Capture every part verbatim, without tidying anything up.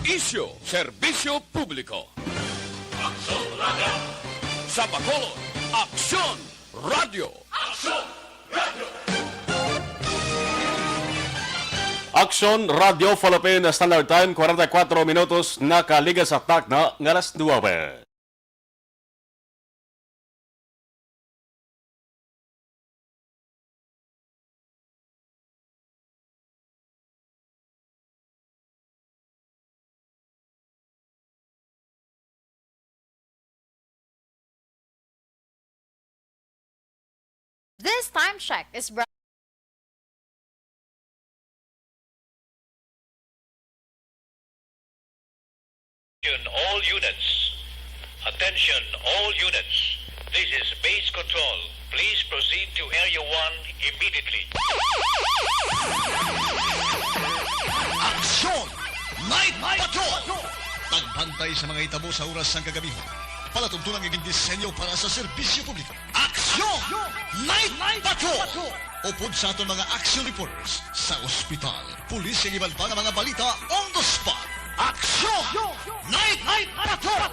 Isyu, serbisyo publiko. Aksyon Radio. Sa Bacolod, Aksyon Radio. Aksyon Radio. Aksyon Radio Philippine Standard Time, kwarenta y kuwatro minutos, nakaligas sa takna nga alas nuwebe. This time check is brought Attention all units. Attention all units. This is Base Control. Please proceed to Area one immediately. Aksyon! Night Patrol! Pagbantay sa mga hitabo sa oras sang kagabihon. Palatuntunan nga gindisenyo para sa serbisyo publiko. Aksyon! Night Patrol! Upod sa aton mga action reporters sa ospital, pulis, kag iban pa nga mga balita on the spot. Aksyon! Night Patrol!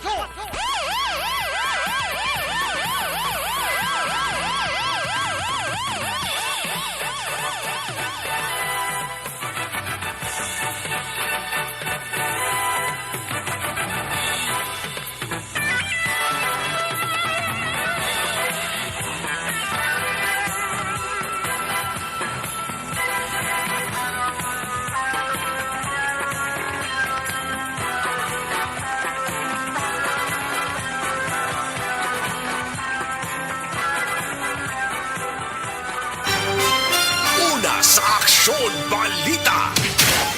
Una sa Aksyon Balita.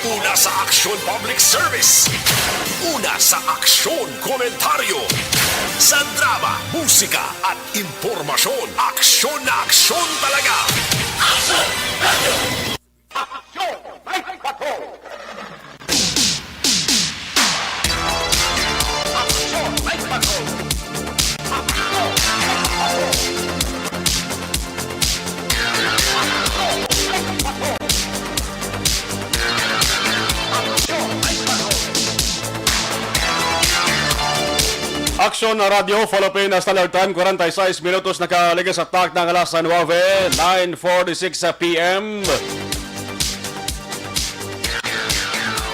Una sa Aksyon Public Service. Una sa Aksyon Komentaryo. Sa drama, musika, at impormasyon, aksyon na aksyon talaga. Aksyon! Aksyon! Night Patrol! Aksyon! Night Patrol! Aksyon! Night Patrol! Aksyon! Night Patrol! Aksyon Radio Philippine Standard Time, kwarenta y seis minutos nakaligas sa takna nga alas nuwebe, nine forty-six P M.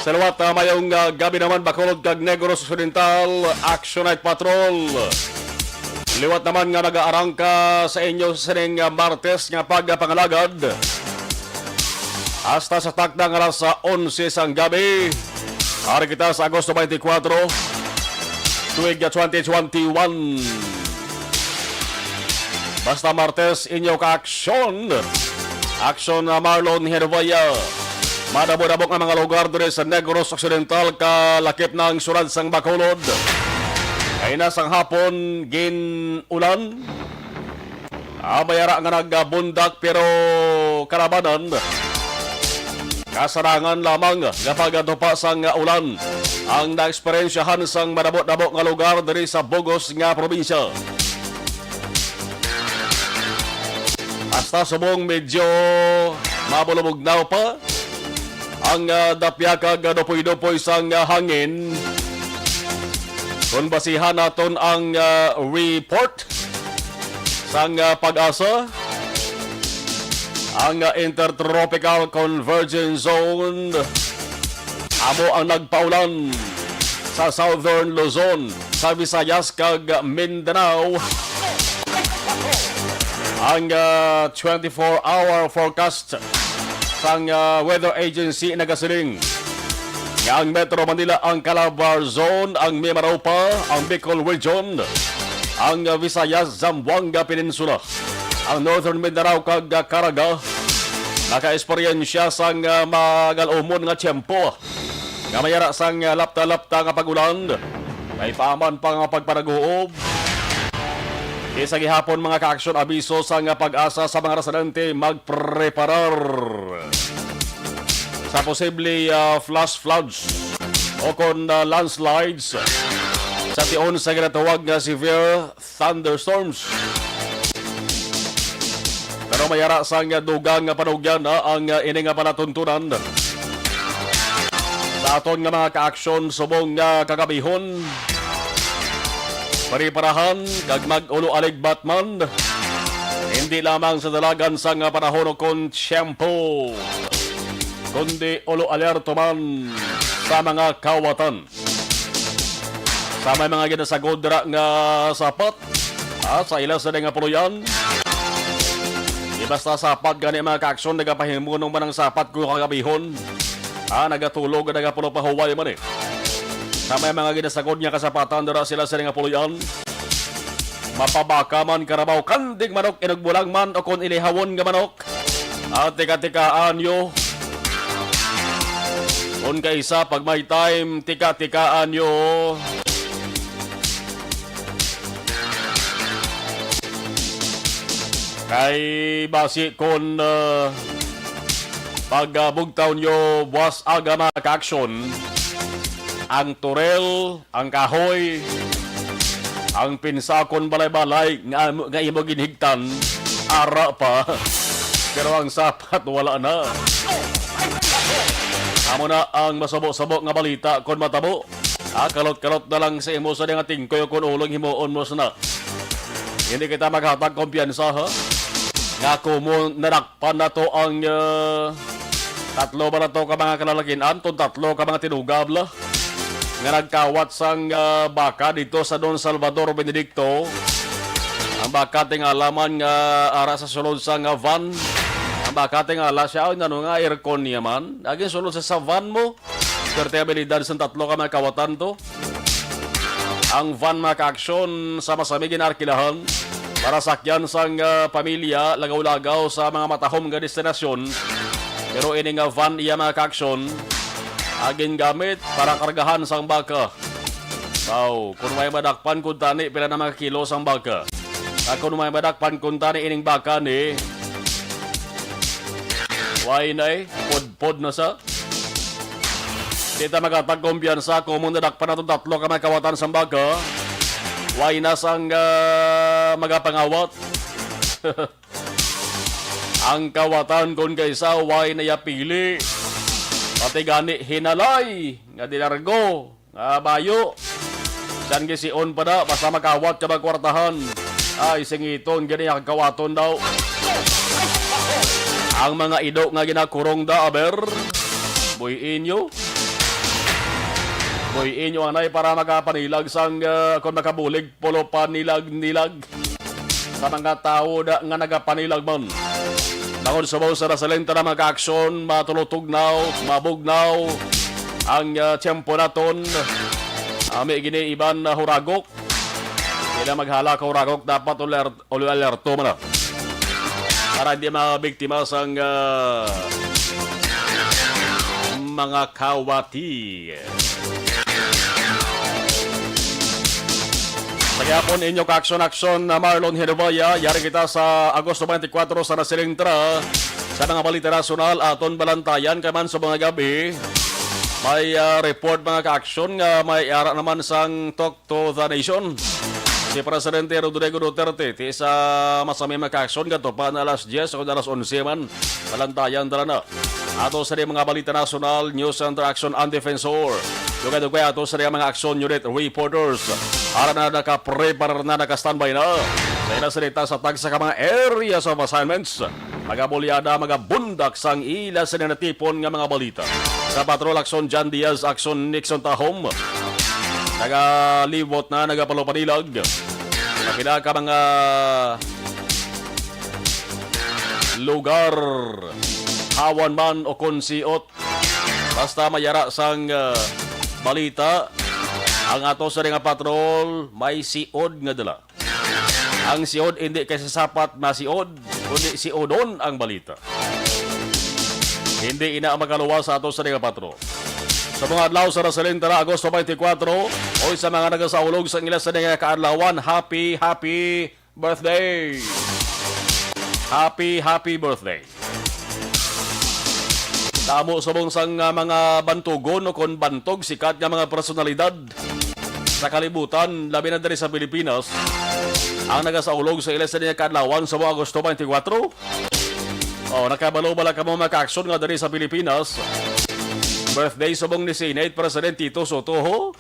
Sa liwat, ah, mayong, ah, gabi naman, Bacolod kag Negros Occidental, Action Night Patrol. Liwat naman nga nagaarangka sa inyo sa sining, ah, Martes nga pagpangalagad. Hasta sa takna nga alas, ah, onse sang gabi. Ari kita sa Agosto twenty-four, tuig twenty twenty-one. Basta Martes, inyo ka-aksyon. Aksyon na Marlon Hervaya. Madamo-damo nga mga lugar diri sa Negros Occidental, kalakip na ang sulod sang Bacolod. Kay na sang hapon, gin-ulan. Ah, may ara nga nagbundak pero kalabanan. Kasarangan lamang nga pagatupa sang ulan ang naeksperyensyahan sang madamo-damo nga lugar diri sa bug-os nga probinsya. Hasta subong medyo mabulumugnaw pa ang, ah, dapya kag, ah, dupoy-dupoy sang, ah, hangin. Kung basihan naton ang, ah, report sang, ah, PAGASA, ang, ah, Intertropical Convergence Zone amo ang nagpaulan sa Southern Luzon, sa Visayas kag Mindanao. Ang, ah, twenty-four hour forecast sang, ah, Weather Agency nagasiling nga ang Metro Manila, ang Calabar Zone, ang Mimaropa, ang Bicol Region, ang, ah, Visayas, Zamboanga Peninsula, ang Northern Mindanao kag, ah, Caraga nakaeksperyensya sang, ah, magal-umon nga tiyempo nga may ara sang, ah, lapta-lapta nga pag-ulan. May paaman pa nga pagpanag-uob. Isa gihapon mga ka-aksyon, abiso sang, ah, PAGASA sa mga residente magpreparar sa posible, ah, flash floods o kon, ah, landslides sa tion sa ginatawag nga severe thunderstorms. Pero may ara sang dugang nga panugyan na ang, ah, ini nga palatuntunan. Aton nga mga kaaksyon subong nga kagabihon, preparahan kag mag-ulo-aligbat man, hindi lamang sa dalagan sang panahon ukon tiyempo, kundi ulo-alerto man sa mga kawatan. Sa may mga ginasagod dira nga sapat, ah, sa ila sila nga puloy-an. Di basta sapat gani, mga kaaksyon, nagapahimuno man ang sapat ko kagabihon. Ah, nagatulog, nagapulo pa huway man eh. Sa may mga ginasagod nga kasapatan dira sila sila nga puloy-an. Mapabaka man, karabaw, kandig manok, inugbulang man, o kon ilihawon nga manok. At tika-tikaan nyo. Kung kaisa, pag may time, tika-tikaan nyo. Kay basi kon, ah, pag, ah, bugtaw nyo buwas aga, mga kaaksyon, ang turel, ang kahoy, ang pinsakon balay-balay nga, nga imo ginhigtan, ara pa. Pero ang sapat, wala na. Amo na ang masabo-sabo nga balita kon matabo. Ah, kalot-kalot na lang sa imo sa nga tingkoy kon ulong himuon mo sana. Hindi kita maghatag kumpiyansa, ha? Nga kumo nadakpan na to ang, ah, tatlo ba na to ka mga kalalakin-an, tong tatlo ka mga tinugab la nga nagkawat sang, ah, baka dito sa Don Salvador Benedicto. Ang baka tingala man nga ara sa sulod sa nga van. Ang baka tingala siya, "Ay, nano nga aircon niya man? Agin sulod sa, sa van mo?" Perti abilidad sang tatlo ka mga kawatan to. Ang van, mga kaaksyon, sa masami ginarkilahan para sakyan sang, ah, pamilya lagaw-lagaw sa mga matahom nga destinasyon. Pero ini nga van iya, mga kaaksyon, agin gamit para kargahan sang baka. Aw, kung may madakpan kuntani, pila na mga kilo sang baka? Ah, kung may madakpan kuntani ining baka ni, why na eh? Podpod na sa. Di ta magatag kumpiyansa kung mo nadakpan naton tatlo ka may kawatan sang baka. Why na sang, ah, magapangawat? Ang kawatan kon kaysa why na yapili. Pati gani hinalay nga dilargo. Ah, bayo. San gision pa na, basta makawat ka magkwartahan. Ay, singiton, gani ang kawaton daw. Ang mga ido nga ginakurong da, aber. Boy inyo. Boy inyo, anay, para makapanilag sang, ah, kung makabulig, pulo panilag-nilag. Sa mga tawo da, nga nagapanilag man. Bangod sa mga sa Rasalenta na mga aksyon, matulutugnaw, mabugnaw, ang, ah, tiyempo naton. Ami gini iban na huragok. Kailangan maghala ka huragok, dapat uler-, ul-, alerto man na. Para hindi mabiktima sang, ah, mga kawati. Sa gihapon, inyo ka-aksyon-aksyon na Marlon Hinubaya, yari kita sa Agosto twenty-four sa Nasiling Tra. Sa mga balita nasyonal, aton balantayan kay man sa mga gabi. May, ah, report, mga ka-aksyon, nga may ara naman sang Talk to the Nation si Presidente Rodrigo Duterte ti sa masami mga ka-aksyon, gato pa na alas diyes o alas onse man. Balantayan dala na. Ato sa mga balita nasyonal, News Center Action and Defensor. Dugay-dugay ato sa mga action unit reporters. Ara na nakaprepara na, naka-standby na. Sa ila sa dita sa tagsa ka mga areas of assignments. Magabulyada, magabundak sang ila sa natipon nga mga balita. Sa Patrol Action, John Diaz, Action, Nixon Tahom. Nagalibot na, nagapalupanilag. Sa pila ka mga lugar, hawan man o kon siot. Basta mayara sang, ah, balita, ang ato sa nga patrol, may siod nga dala. Ang siod hindi kay sa sapat masiod, kundi siodon ang balita. Hindi ina ang makaluwas sa ato sa nga patrol. Sa mga adlaw sa Rasalin, tara, Agosto twenty-four, o sa mga nagasaulog sa ila sa nga kaadlawan, happy, happy birthday! Happy, happy birthday! Damo subong sang, ah, mga bantugon o kon bantog sikat nga mga personalidad sa kalibutan, labi na diri sa Pilipinas, ang nagasaulog sa ila sa niya kaadlawan sa mga Agosto twenty-four. Oh, nakabalo bala kamo mga ka-aksyon nga diri sa Pilipinas? Birthday subong ni Senate President Tito Sotto, ho?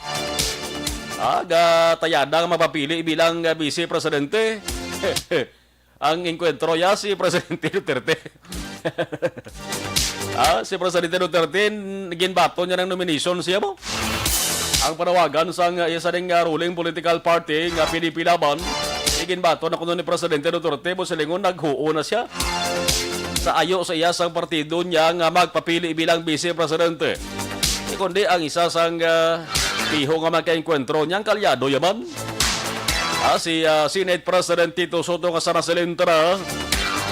Ah, gatayada nga mapapili bilang, ah, Vice Presidente. Ang engkwentro niya si Presidente Duterte. Ah, si Presidente Duterte, n-, ginbaton niya ng nomination siya mo. Ang panawagan sang, ah, isa ding, ah, ruling political party nga P D P Laban, iginbaton na kuno ni Presidente Duterte mo silingon naghuo na siya sa ayo sa iya sang partido niya nga magpapili bilang Vice Presidente. Kundi ang isa sang, ah, piho nga magkaengkwentro niyang kalyado yaman. Ah, si, ah, Senate President Tito Sotto nga sa nasilintra,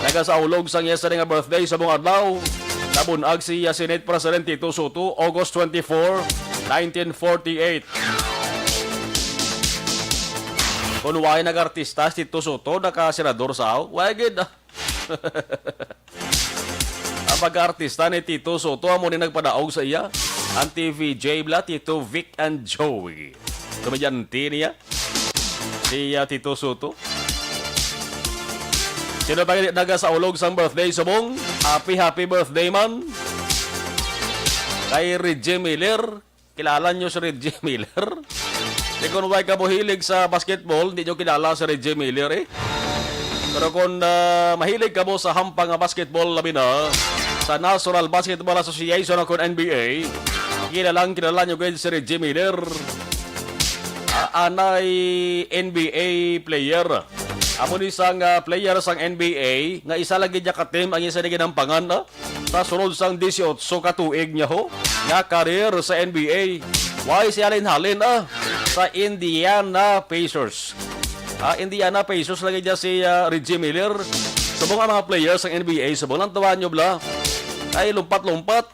nagasaulog sang iya sini nga birthday sa mong adlaw. Nabunag si, ah, Senate President Tito Sotto, August twenty-four, nineteen forty-eight. Kung wala nag-artista si Tito Sotto, naka-senador sa aw. Wala gid, ah. Ang pagka-artista ni Tito Sotto, amo ni nagpadaog sa iya. Ang T V J bla, Tito Vic and Joey. Komedyante niya. Si, ah, Tito Sotto. Sino pa gid nagasaulog sang birthday subong? Happy, happy birthday man. Kay Reggie Miller. Kilala nyo si Reggie Miller? Di kung way ka mahilig sa basketball, di nyo kilala si Reggie Miller eh. Pero kung, ah, mahilig ka mo sa hampang nga basketball, labi na sa National Basketball Association o kung N B A, kilalang kilala nyo gid si Reggie Miller. Ah, anay N B A player. Amo ni sang, ah, player sang N B A nga isa lagi niya ka team ang isa ni ginampangan, ah, sa sulod sang disiotso ka tuig niya ho nga career sa N B A. Why si halin-halin, ah, sa Indiana Pacers. Ah, Indiana Pacers lagi niya si, ah, Reggie Miller. Subong ang mga players sang N B A, subong lang tawaan nyo bla. Ay, lumpat-lumpat.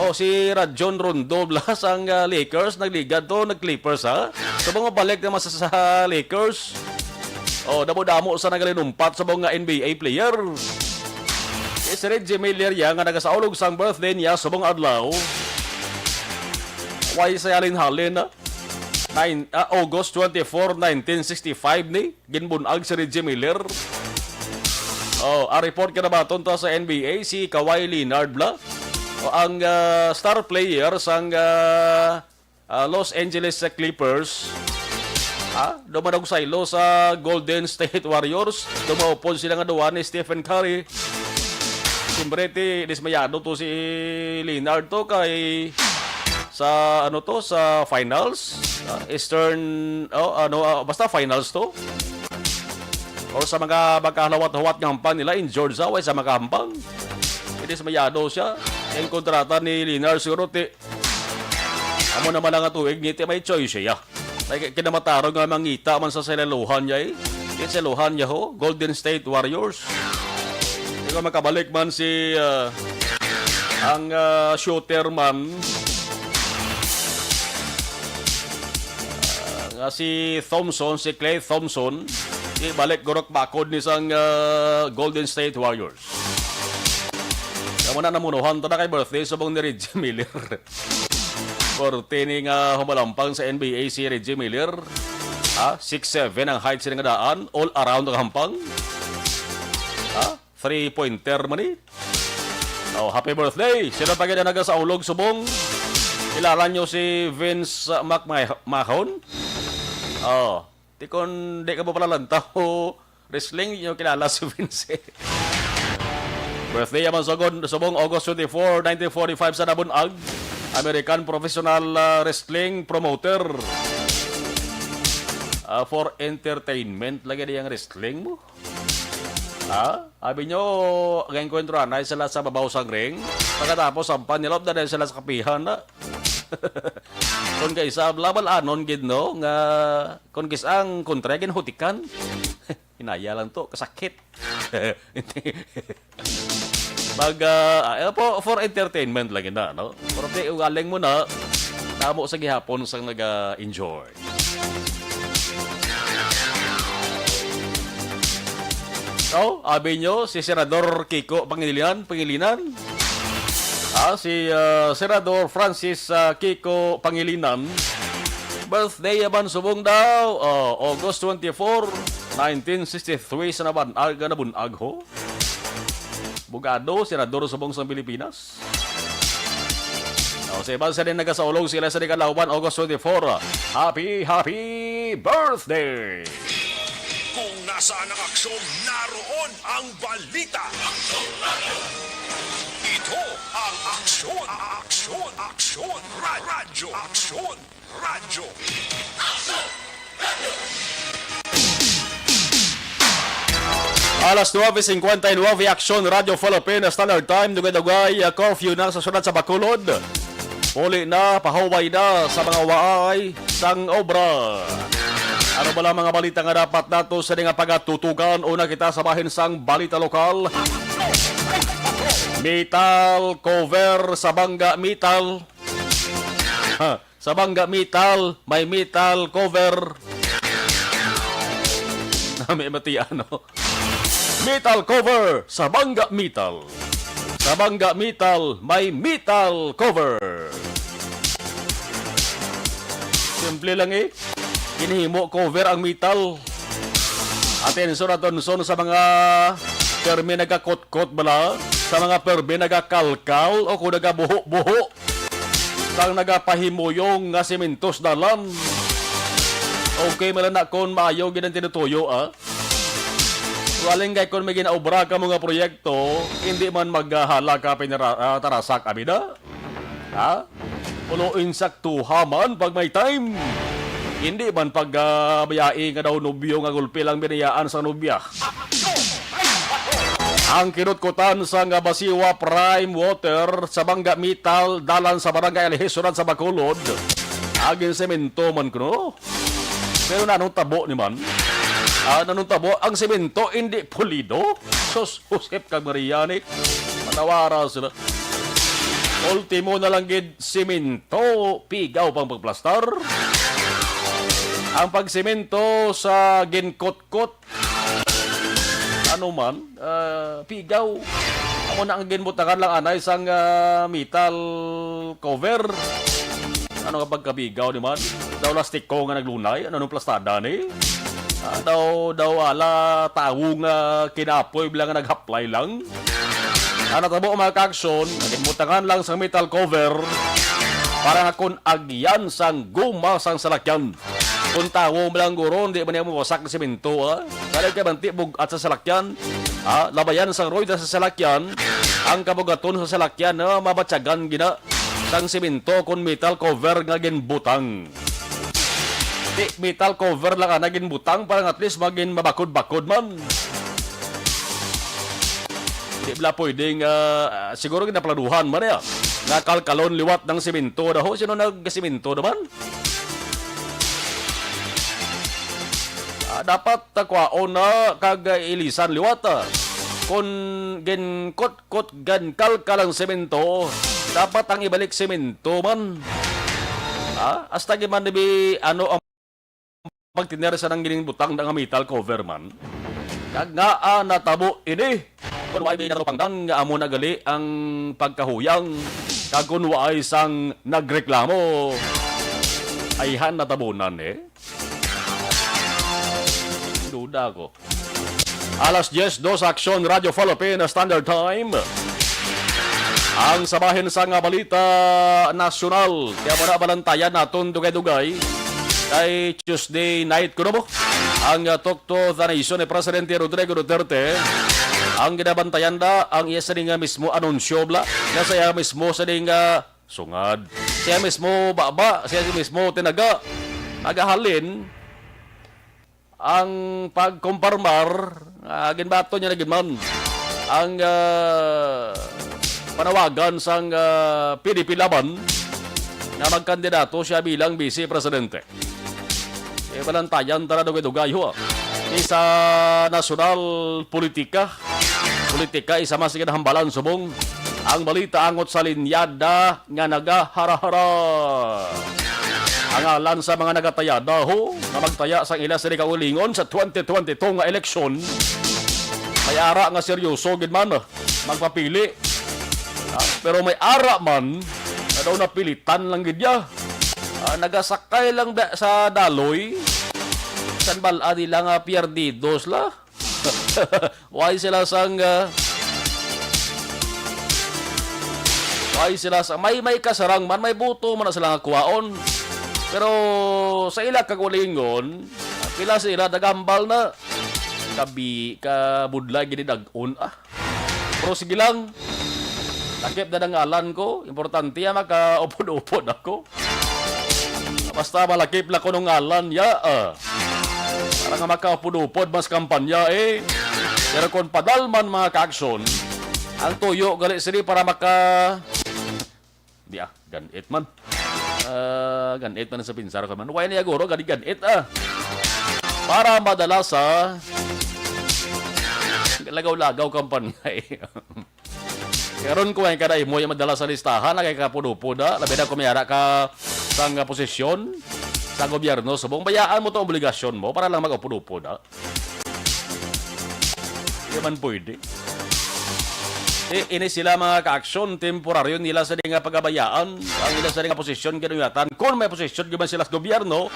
Oh, si Rajon Rondo bla sang, ah, Lakers, nagligad to, nag-Clippers, ha? Subong mabalik naman sa, sa Lakers. Oh, damo-damo sa nagalinumpat sa mga N B A player. Si Reggie Miller ya nga nagasaulog sang birthday niya subong adlaw. Why sa halin-halin, ah? Nine, ah, August twenty-four, nineteen sixty-five ni ginbunag si Reggie Miller. Oh, ang report ka nabaton ta sa N B A, si Kawhi Leonard bla. O, ang, ah, star player sang, ah, ah, Los Angeles Clippers. Ha? Dumanog saylo sa Golden State Warriors. Dumaupod sila nga duwa ni Stephen Curry. Siyempre, ti, dismayado to si Leonard to kay sa, ano to, sa finals, ah, Eastern, oh, ano, ah, basta finals to. Or sa mga magkahalawat-hawat nga hampang nila, injured sa, way sa makahampang. Dismayado siya. Ang kontrata ni Leonard siguro, ti, amo naman ang tuig ni, ti, may choice siya. Like, kinamatarong nga mangita man sa silaluhan niya, eh. Yung silaluhan niya, ho, Golden State Warriors. Ikaw, makabalik man si, ah, ang, ah, shooter man, ah, nga si Thompson, si Klay Thompson, ibalik gurok bakod ni sang, ah, Golden State Warriors. Kamo na namunuhan to na kay birthday subong ni Reggie Miller. Korte ni nga humalampang sa N B A si Reggie Miller. Ha? Six seven ang height sini nga daan. All around ang hampang. Ha? Three-pointer man ni. Oh, happy birthday. Sino pa gid ang nagasaulog subong? Kilala nyo si Vince, uh, McMahon? Oh, di kon di ka mo pala lantaw. Wrestling, di nyo kilala si Vince. Birthday naman sa gon-, subong August twenty-four, nineteen forty-five sa nabunag. American professional, ah, wrestling promoter. Ah, for entertainment lagi di ang wrestling mo. Ha? Abi nyo, ang enkwentro anay sila sa babaw sang ring. Pagkatapos, ang panilop na dahil sila sa kapihan na. Kung kaisa, labal anon gid, no? Nga, kung kis ang kontra, ginhutikan. Hinaya lang to, kasakit. Pag, ah, ah, eh, po, for entertainment lang yun na, no? Pero di, ugaling mo na, tamo sa gihapon sang naga-enjoy. So, abi nyo, si Senador Kiko Pangilinan, Pangilinan? Ah, si, ah, Senador Francis, ah, Kiko Pangilinan. Birthday yaman subong daw. Oh, August twenty-four, nineteen sixty-three sa naban-, aga nabunag ho. Bugado, senador subong sa Pilipinas. Oh, Sa iban sa din nagasaulog sila sa Kalauban, August twenty-four. Happy, happy birthday! Kung nasaan ang aksyon, naroon ang balita. Ito ang Aksyon, Aksyon, Aksyon, Ra- Radyo, Aksyon, Radyo. Alas nuebe cincuenta y nueve, Aksyon Radyo Philippine Standard Time, dugay-dugay, uh, curfew na sa syudad sa Bacolod. Puli na, pahuway na sa mga waay sang obra. Ano bala mga balita nga dapat nato sa nga pagatutukan? Una kita sa bahin sang balita lokal. Metal cover sa Bangga Metal. Ha, sa Bangga Metal, may metal cover. Nami mati ano. Metal cover sa Bangga Metal. Sa Bangga Metal, may metal cover. Simple lang eh. Ginhimo cover ang metal. Atensyon, atensyon sa mga permi nagakutkot bala, sa mga permi nagakalkal o kung nagabuho-buho sang nagapahimuyong nga simentos dalan. Okay, mala na kon maayo gid ang tinutuyo, ah. Waling kay kon may ginaobra ka mga proyekto, hindi man maghala ka pinara-, ah, tarasak, abida. Ha? Ulo insaktuha man pag may time. Hindi man pag, ah, bayai nga daw nobyo nga gulpi lang binayaan sa nobya. Ang kinutkutan sa nga Basiwa Prime Water sa Bangga Metal, dalan sa Barangay Alejez, syudad sa Bacolod. Agin semento man kuno. Pero nanong tabo ni man? Ah, nanong tabo ang semento hindi pulido? Sus, Josep kag Maria ni. Matawara sila. Ultimo na lang gid semento, pigaw pang pagplastar. Ang pagsemento sa ginkutkot, ano man, ah, pigaw. Amo na ang ginbutangan lang anay sang, ah, metal cover. Ano nga pagkabigaw ni man? Daw lastiko nga naglunay? Ano nung plastada ni? Ah, daw, daw ala tawo nga kinapoy lang nga naghaplay lang. Ang natabo, mga ka-aksyon, ginbutangan lang sang metal cover para nga kun agyan sang guma sang salakyan. Kung tawo lang guro, hindi man niya mawasak ng semento, ah. Dali ka banti, bugat sa salakyan. Ah, labayan sang roda sa salakyan. Ang kabugaton sa salakyan, ah, mabatyagan gina sang semento kung metal cover nga ginbutang. Di metal cover lang ana ginbutang para nga at least magin mabakod-bakod man. Di bala pwedeng, ah, ah, siguro ginaplanuhan man ya. Nakalkalon liwat ng semento daw. Sino nagsemento naman? Ah, dapat takwaon na kag, ah, ilisan liwat, ah. Kon ginkutkot, ginkalkal ang semento, dapat ang ibalik semento man. Ah, hasta giman bi, ano ang pagtiner sa nang gining butang nga metal cover man. Kag ngaa natabo ini? Kun way bi natapangdan nga amo na gali ang pagkahuyang, kag kun way sang nagreklamo, ayhan natabunan eh. Duda ko. Alas diyes dos, Aksyon Radyo Philippine Standard Time. Ang sabahin sa nga balita nasyonal. Kaya mo na balantayan naton dugay-dugay. Kay Tuesday night, kuno mo? Ang, uh, Talk to the Nation ni Presidente Rodrigo Duterte. Ang ginabantayan na ang iya sa nga mismo anunsyo, bla. Na sa iya mismo sa nga sungad. Siya mismo baba, siya mismo tinaga. Nagahalin ang pagkomparmar, ah, ginbato niya na gid man ang, ah, panawagan sang, ah, P D P Laban nga magkandidato siya bilang vice presidente. Eh, balantayan ta na dugay-dugay, ho, ah. Isa nasyonal politika. Politika, isa mas ginahambalan subong ang balita angot sa linyada nga nagahara-hara. Ang ngalan sa mga nagatayada, ho, nga magtaya sang ila sini kaugalingon sa twenty twenty-two nga eleksyon, may ara nga seryoso gid man magpapili. Ah, pero may ara man nga daw napilitan lang gid ya. Ah, nagasakay lang da, sa daloy. San bal-a nila nga pierdidos la? Why sila sang, ah, Ay sila sa may, may kasarang man, may buto man na sila nga kuwaon. Pero sa ila kaugalingon, pila sa ila nagambal na. Kabi, kabudlay gid ni Dag-on, ah. Pero sige lang. Lakip na ang ngalan ko. Importante, ah, makaupod-upod ako. Basta malakip lang ko ng ngalan, ya, ah. Para nga makaupod-upod mas kampanya, eh. Pero kung padalman, mga ka-aksyon, ang tuyo gali sini para maka Di, ah, ganit man. Ah, ganit man sa pinsar ko man. Why niya guro, gani ganit, ah. Para madala sa lagaw-lagaw kampanya, eh. Karon ko ay kada imo yung madala sa listahan, na kay kapudupod, ah. Labi na kung may ara ka sang posisyon sa gobyerno, subong bayaan mo to obligasyon mo para lang mag-upod-upod, ah. Di man pwede. Eh, ini sila, mga ka-aksyon, temporaryo nila sa nga pagabayaan ang ila sa nga posisyon, kinuyatan. Kung may posisyon gyud man sila sa gobyerno,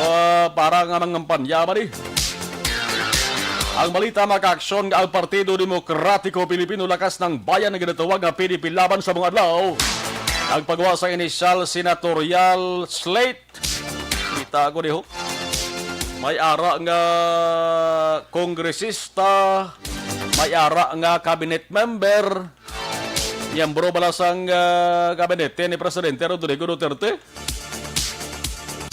ah, para nga mangampanya man, eh. Ang balita, mga ka-aksyon, nga ang Partido Demokratiko Pilipino Lakas ng Bayan nga ginatawag nga P D P Laban sa mga adlaw nagpagawa sa inisyal senatorial slate. Kita ko diho. May ara nga kongresista, may ara nga cabinet member, miyembro bala sang, ah, gabinete ni Presidente Rodrigo Duterte.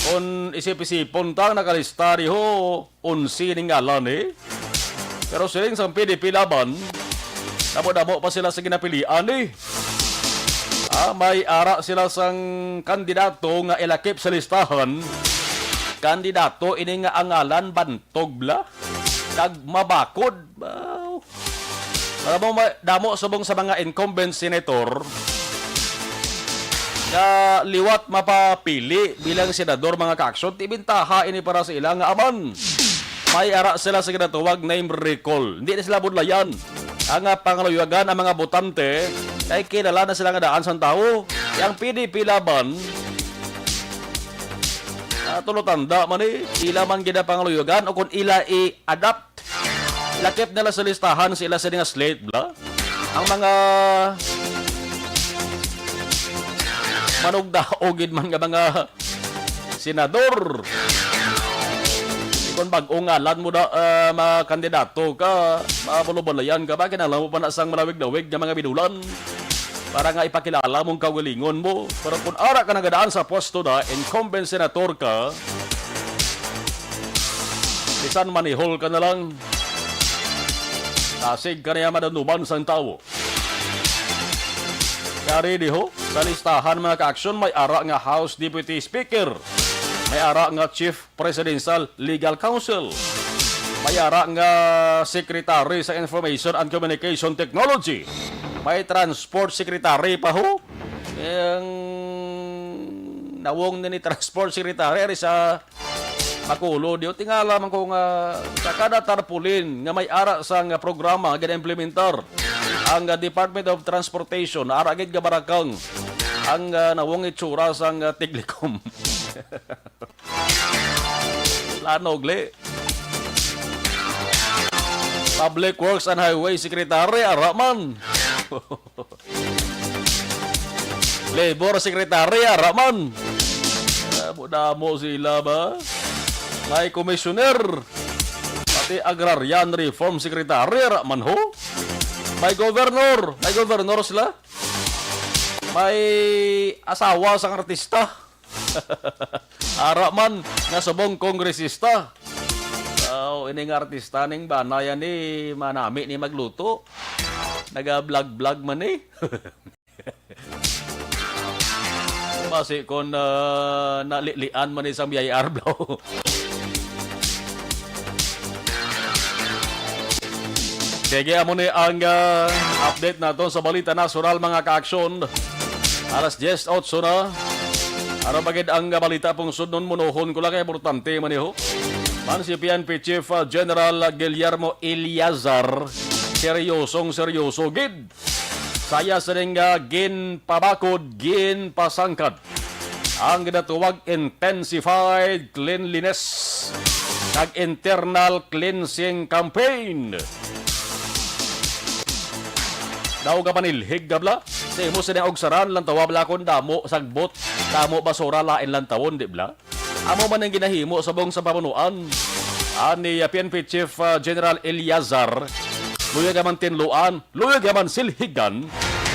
Kung isip-isipon ta, nakalista diho, onse ning ngalan, eh. Pero siling sang P D P Laban, damo-damo pa sila sa ginapilian, eh. Ah, may ara sila sang kandidato nga ilakip sa listahan. Kandidato ini nga ang ngalan bantog bala kag mabakod. Wow. Alam mo, ma-, damo subong sa mga incumbent senator nga liwat mapapili bilang senador, mga ka-aksyon, ti bintaha ini para sa ila nga aman may ara sila sa ginatawag name recall. Hindi na sila budlayan ang, ah, pangaluyagan ang mga botante kay kilala na sila nga daan sang tawo. Ang P D P Laban, ah, tulo tanda man, eh, ila man gid ang pangaluyagan o kung ila i-adapt, lakip nila sa listahan sa ila sa nga slate bala. Ang mga manugdao gid man nga mga senador. Kung bag-ong ngalan mo na, ah, makandidato ka, mabulubalayan ka ba, kinahanglan mo pa na sang malawig-lawig nga mga binulan para nga ipakilala mong kaugalingon mo. Pero kung ara ka nagadaan sa pwesto na, incumbent senator ka, bisan manihol ka na lang, tasig ka niya madanuman sang tawo. Yari diho, sa listahan, mga ka-aksyon, may ara nga House Deputy Speaker, may ara nga Chief Presidential Legal Counsel, may ara nga Secretary sa Information and Communication Technology, may Transport Secretary pa ho. Ang nawong na ni Transport Secretary ari sa Bacolod, diyo tingala man ko nga sa kada tarpaulin nga may ara sang programa nga gina-implementar ang, ah, Department of Transportation, ara gid nga barakang ang, ah, nawong itsura sang, ah, Tiglicom. Lanog, li. Public Works and Highway Secretary, ara man. Labor Secretary, ara man. Damo-damo sila ba? May commissioner. Pati Agrarian Reform Secretary, ara man ho. May governor. May governor sila. May asawa sang artista. Ara man nga subong kongresista. Aw, ini nga artista ning bana yan ni manami ni magluto. Naga-vlog-vlog man ni. Basi kon, ah, nalilian man ni sang B I R blow. Sige, amo ni ang, ah, update naton sa balita nasyonal, mga kaaksyon. Alas diyes otso na. Ano pa gid ang, ah, balita pungsod nun? Munohon ko lang kay importante man, eh, ho. Man si P N P Chief, ah, General Guillermo Eleazar, seryosong seryoso gid. Saya sining, ah, ginpabakod, ginpasangkad ang ginatawag intensified cleanliness kag internal cleansing campaign. Daw ka manilhig ka bala. Sa imo sini og saran, lantawa bala kon damo sagbot, damo basura, lain lantawon, di bala? Amo man ang ginahimo subong sa pamunuan ani, ah, P N P Chief, ah, General Eleazar. Luyag ka man tinluan, luyag ka man silhigan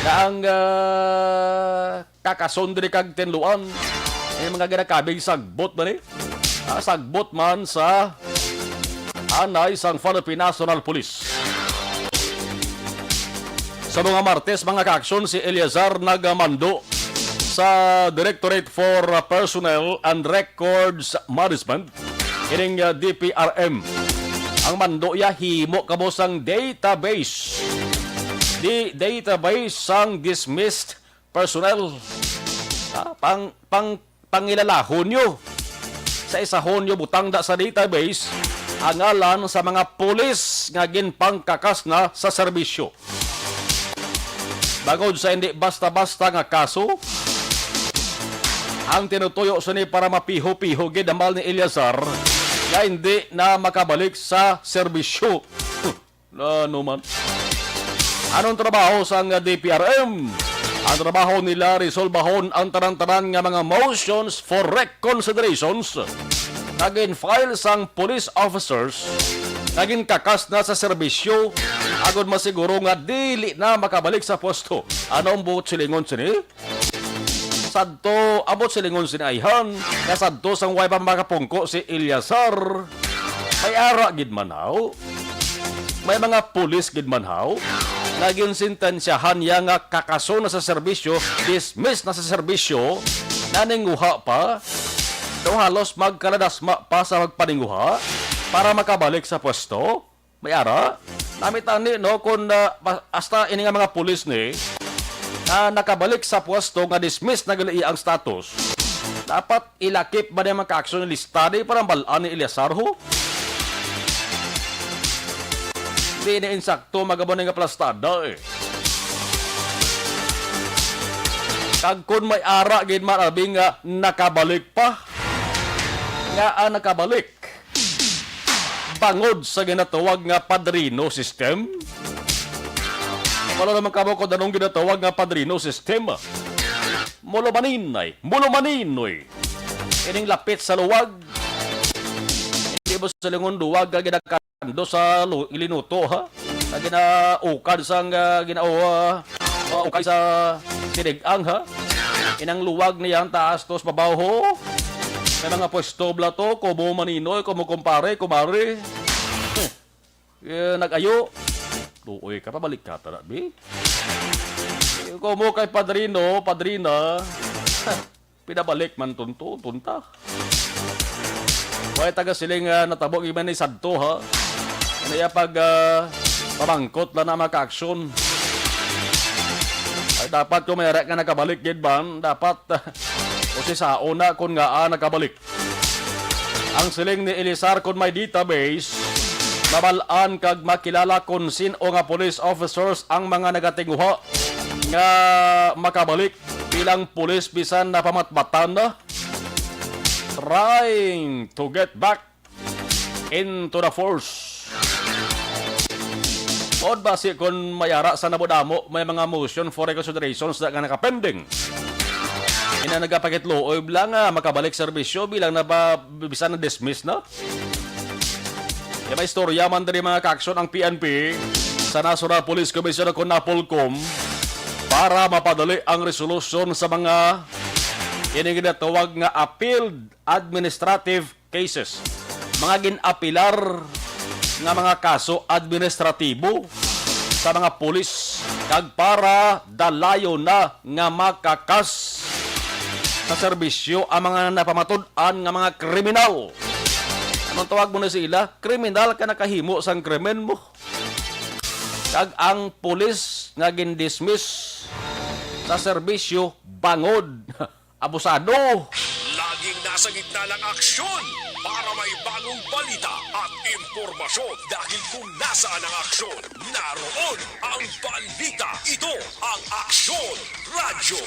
na ang, ah, kakason diri kag tinluan. Ang mga ginakabig sagbot man eh. Ah, sagbot man sa anay sang Philippine National Police. Sa mga Martes, mga kaaksyon, si Eleazar nagamando sa Directorate for Personnel and Records Management, ining, ah, D P R M. Ang mando iya, himo kamo sang database. Di database sang dismissed personnel. Ah, pang, pang, pangilalahon nyo. Sa isahon nyo butang da sa database ang ngalan sa mga pulis nga ginpangkakas na sa serbisyo. Bangod sa hindi basta-basta nga kaso, ang tinutuyo sini para mapiho-piho gid ang mahal ni Eleazar nga hindi na makabalik sa serbisyo. Ano man? Anong trabaho sang D P R M? Ang trabaho nila, resolbahon ang tanan-tanan nga mga motions for reconsiderations nga gin-file sang police officers nga ginkakas na sa serbisyo, agod masiguro nga dili na makabalik sa pwesto. Ano ang buot silingon sini? Sadto, ambot silingon sini ayhan, nga sadto sang way pa makapungko si Eleazar. May ara gid man haw. May mga pulis gid man haw nga ginsentensyahan niya nga kakaso na sa serbisyo, dismiss na sa serbisyo, naninguha pa. Daw halos magkaladasma pa sa magpaninguha para makabalik sa pwesto. May ara, nami tani, no, kung, ah, pa-, hasta ini nga mga pulis ni, ah, nakabalik sa pwesto nga dismiss na gali ang status, dapat ilakip ba niya mga kaaksyon ni lista di para bal-an ni Eleazar, ho? Di ni insakto magabo ni nga plastada, eh. Kag kun may ara gid man abi nga nakabalik pa, nga, ah, nakabalik bangod sa ginatawag nga padrino system. Wala naman kamo kung anong ginatawag nga padrino system. Mulumaninay, mulumaninoy. Ining lapit sa luwag. Hindi mo sa lingon luwag ka ginakando sa lu-, linuto, ha? Sa ginaukad sang, ah, ginao, ah, ukay sa tinig-ang, ha? Inang luwag niya ang taas to sa babaw, ho. May mga pwesto bala to, kumo maninoy, kumo kumpare, kumare. Eh, nag-ayo. Luoy ka, pabalik ka, tara, bi. Eh, kumo kay padrino, padrina. Pinabalik man tunto, tunta. Way taga siling, ah, natabo gid man ni sadto, ha? Ano iya pag, ah, pamangkot lang na mga kaaksyon? Ay, dapat kung may ara nga nakabalik gid man, dapat, ah, usisaon na kung nga, ah, nakabalik. Ang siling ni Eleazar, kon may database, mabal-an kag makilala kon sin-o nga police officers ang mga nagatinguha nga makabalik bilang pulis bisan napamatbatan na, trying to get back into the force. Maod basi kon may ara sa namo-damo, may mga motion for reconsiderations na nga nakapending. Ina nagapakitluoy lang nga makabalik serbisyo bilang naba-, bisan na-dismiss na. Kaya may istorya man diri, mga kaaksyon, ang P N P sa National Police Commission o kon NAPOLCOM para mapadali ang resolusyon sa mga ini ginatawag nga appealed administrative cases. Mga gin-apilar nga mga kaso administratibo sa mga pulis kag para dalayon na nga makakas sa serbisyo ang mga napamatud-an nga mga kriminal. Anong tawag mo na sila? Kriminal ka nakahimo sang krimen mo. Kag ang pulis nga gindismiss sa serbisyo bangod abusado. Laging nasa gitna ng aksyon para may bagong balita at impormasyon. Dahil kung nasaan ang aksyon, naroon ang balita. Ito ang Aksyon Radyo.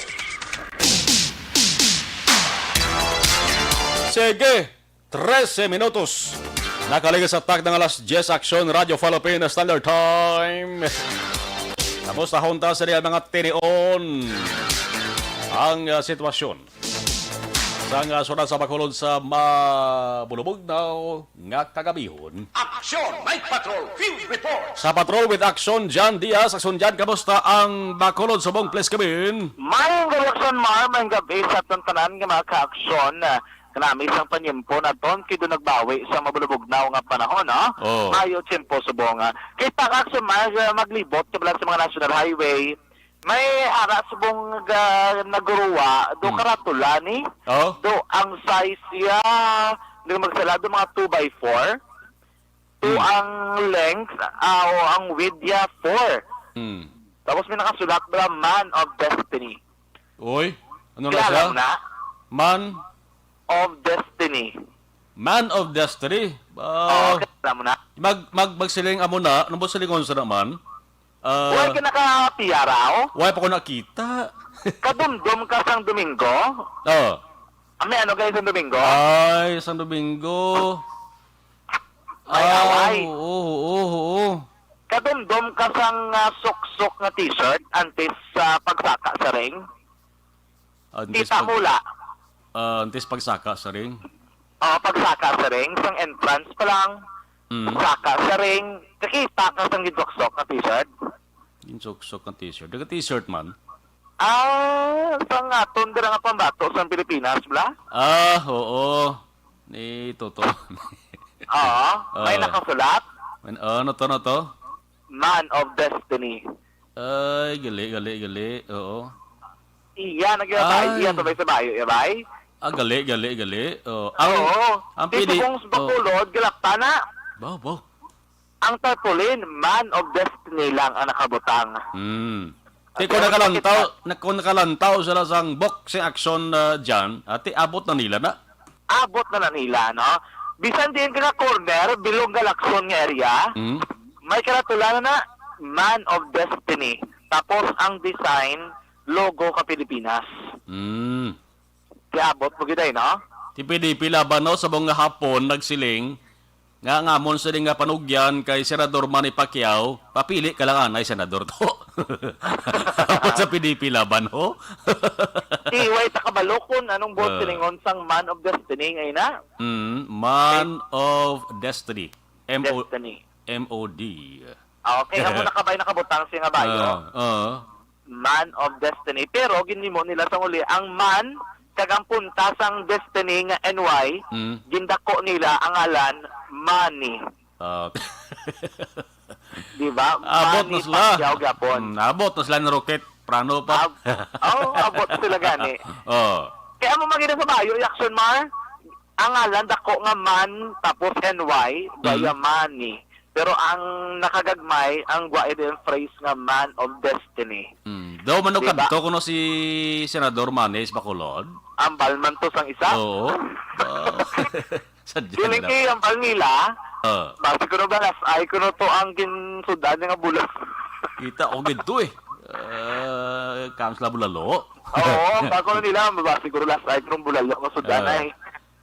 Sige, trese minutos. Nakaligid sa takna nga alas diyes, Aksyon Radyo Philippine Standard Time. Tapos tahon ta sa mga tinion ang ah, sitwasyon sang ah, syudad sa Bacolod sa mabulubog na nga kagabihon. Action! Night Patrol Field Report! Sa Patrol with Action, John Diaz. Action, John, kamusta ang Bacolod subong, please, kabin? Maayong gabi, Action Mar, maayong gabi sa atong tanan nga mga ka-aksyon. Ah, kanami sang panyempo naton, kay do nagbawi sa mabulubugnaw nga panahon, no? Oh. Maayo tiyempo subong. Ah, kita ka, Action Mar, ah, maglibot ka bala sa mga national highway. May ara subong ga naguruwa, do Hmm. karatula ni. Oh. Do ang size ya, di ko magsala, do mga two by four. Do Hmm. ang length, ah, o ang width ya four. Hmm. Tapos may nakasulat bala, "Man of Destiny." Oy, ano na Kilala siya? mo na? Man? Of Destiny. Man of Destiny? Oo, Ah, kilala mo na. mag, mag, magsiling amo na, ano ba silingon sa naman? Ah, Wala ka nakapiyaraw? Wala pa ko nakita. Kadumdom ka sang Domingo? Oh. Ah, may ano kayo sang Domingo? Ay, sang Domingo. May Ah, away. Oo, oo, oo. Kadumdom ka sang ah, suksok nga t-shirt antes sa pagsaka sa ring? Antes Kita pag- mula. Ah, antes pagsaka sa ring? Oh, pagsaka sa ring, sang entrance pa lang. Mm. Saka sa ring, kakita ka sang ginsuksok nga t-shirt. Ginsuksok nga t-shirt. Daga t-shirt man. Ah, sang aton dira nga pambato sa Pilipinas, bla? Ah, oo. Ni Toto. Oo, may Ah. nakasulat. Man, oh, ano to, ano to? Man of Destiny. Ay, gali, gali, gali. Oo. Iya, nagyabay. Ay. Iya, sabay sa bayo, yabay. Ah, gali, gali, gali. Oh, ang, Oo. ang Si pili-, Subong oh. Bacolod, galakta na. Baw, baw. Ang tarpaulin, Man of Destiny lang ang nakabutang. Hmm. Ti Ang kung tarpaulin nakalantaw, kita- na, kung nakalantaw sila sang boxing action, ah, dyan, ati abot na nila na. Abot na na nila, no? Bisan diin ka nga corner, bilog nga Lacson nga area, Hmm. may karatula na, Man of Destiny. Tapos ang design, logo ka Pilipinas. Hmm. Ti abot mo gid ay, no? Ti P D P Laban, no, sa mga hapon nagsiling nga ngamon sila nga panugyan kay Senador Manny Pacquiao, papili ka lang anay senador to. Dapat sa P D P Laban, ho? Ti, way ta kabalo kun anong buot Ah. silingon sang Man of Destiny ngay na. Mm, Man of Destiny. M O, Destiny. M O D. Ah, okay, amo na kabay nakabutang siya nga bayo. Ah, ah. Man of Destiny. Pero ginhimo nila sa uli ang man kag ang punta sang Destiny nga N Y, Mm. gindako nila ang ngalan Manny. Ah. Di ba? Abot Manny na sila. Pacquiao gyapon. Mm, abot na sila ni Rocket Prano pa. Ab-, oh, abot sila gani. Oh. Kaya mo magina sa bayo, Action Mar, ang ngalan dako nga Man, tapos N Y, Mm. gaya Manny. Pero ang nakagagmay, ang gwa din phrase nga Man of Destiny. Mm. Daw man Di ba? Kadto kuno si Senador Manny sa Bacolod. Ambal man to sang isa. Oo. Ah. Sadya Feeling na. Kay ambal nila, Ah. basi kuno ba, las ay kuno to ang ginsud-an niya nga bulalo. Kita ko gid to eh. Ah, kang sila bulalo. Oo, ang bako nila, basi kuno las ay kuno bulalo nga sud-an Ah. ay.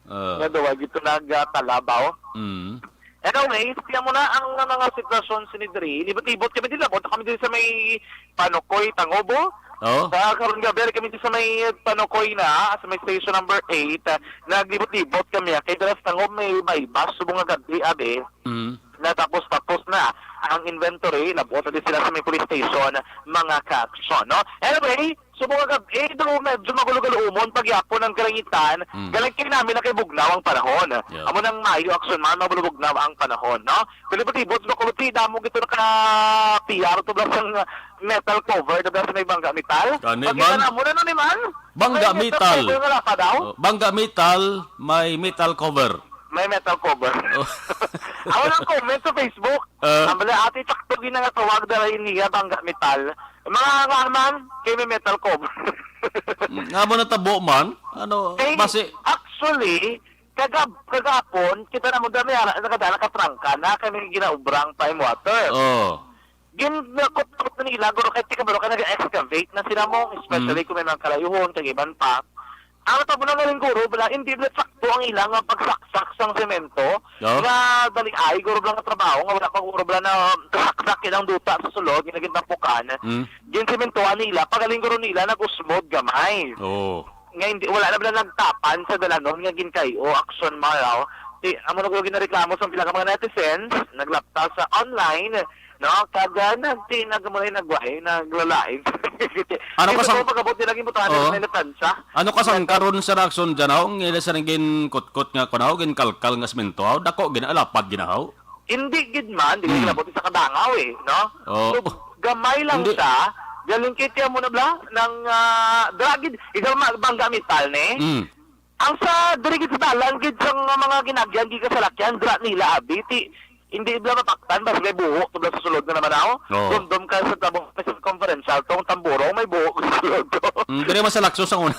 Ah. Nga daw, ay gito nagtalabaw. Mm. Anyway, siya mo na ang mga sitwasyon sini diri. Libot-libot kami din, labot kami din sa may Panukoy, Tangobo. Oh. Sa karon nga, very kami din sa may Panukoy na, sa may station number eight. Ah, naglibot-libot kami, ah, kay dira sa Tangob may, may bus, subong nga gabi, abi. Mm. Na tapos, tapos na ang inventory, labot na din sila sa may police station, mga ka-aksyon, no? Anyway, subong nga gabi, do medyo magulo-gulo umon, pagyapon ang kalangitan, Mm. galang kay namin na kay bugnaw ang panahon. Yeah. Amo nang maayo aksyon man, mabulubugnaw ang panahon, no? Pero libot-libot, makulti, damo gito naka-P R, to blas ang metal cover, to blas may bangga metal. Gani Pagkita man. Na mo na, no, ni man? Bangga May metal metal. Cover nga lapa daw? Oh, bangga metal, may metal cover. May metal cover. Oh. Ako lang comment sa Facebook. Ah. Ang bala, ate, sakto ginangatawag na rin niya, bangga metal. Mga nga man, kay may metal cover. Nga mo natabo man? Ano, Kay, basi actually, kagab-, kagapon, kita na mo dami, ara, nakadala ka trangka na, kay may ginaubrang pa yung water. Oh. Gin-, nakot-kot na nila, guro, kay tika, bro, kay nag-excavate na sila mo, especially Mm. kung may mga kalayuhon, kag iban pa. Ang natabo na nga rin guro, bala, hindi bala sakto ang ilang nga pagsaksak sang semento, Oh. nga dali ay, guro bala nga trabaho, nga wala pa guro bala na kasaksak ilang duta sa sulod, nga naging tapukan. Mm. Ginsementohan nila, pagaling guro nila, nag-usmod gamay. Oh. Nga hindi, wala na bala nagtapan sa dalanon nga ginkay o aksyon maraw. Ti, amo na guro ginareklamo sa pila ka mga netizens, naglapta sa online, no? Kag, ah, nagti-, nagmulay, nagwahi, naglalain. Ano Kaya ka sang-, gusto ko pag-abot nila, gimutahan nila Oo. sa may latansa. Ano ka sang Latansa. karon sa reaksyon dyan, haw? Ang ila sa nang ginkutkot nga, kunaw, ginkalkal nga semento, haw? Dako, ginalapad, ginahaw? Hindi gid man, dili Hmm. labot sa kadangaw, eh, no? Oo. So, gamay lang Hindi. siya. Galing kiti mo na bla, nang, ah, dra gid, ikaw ma-, bangga metal, ne? Hmm. Ang sa, diri gid sa dalan gid sa mga, mga ginagyan, gid kasalakyan, dra nila, abi, ti, hindi bla mataktan, basta may buho, to bla sa sulod na naman ako. Oo. Dumdum ka sa tabong, may circumferential, tong tamburong, may buho sa sulod to. Hmm, diri man sa Lacson sa una.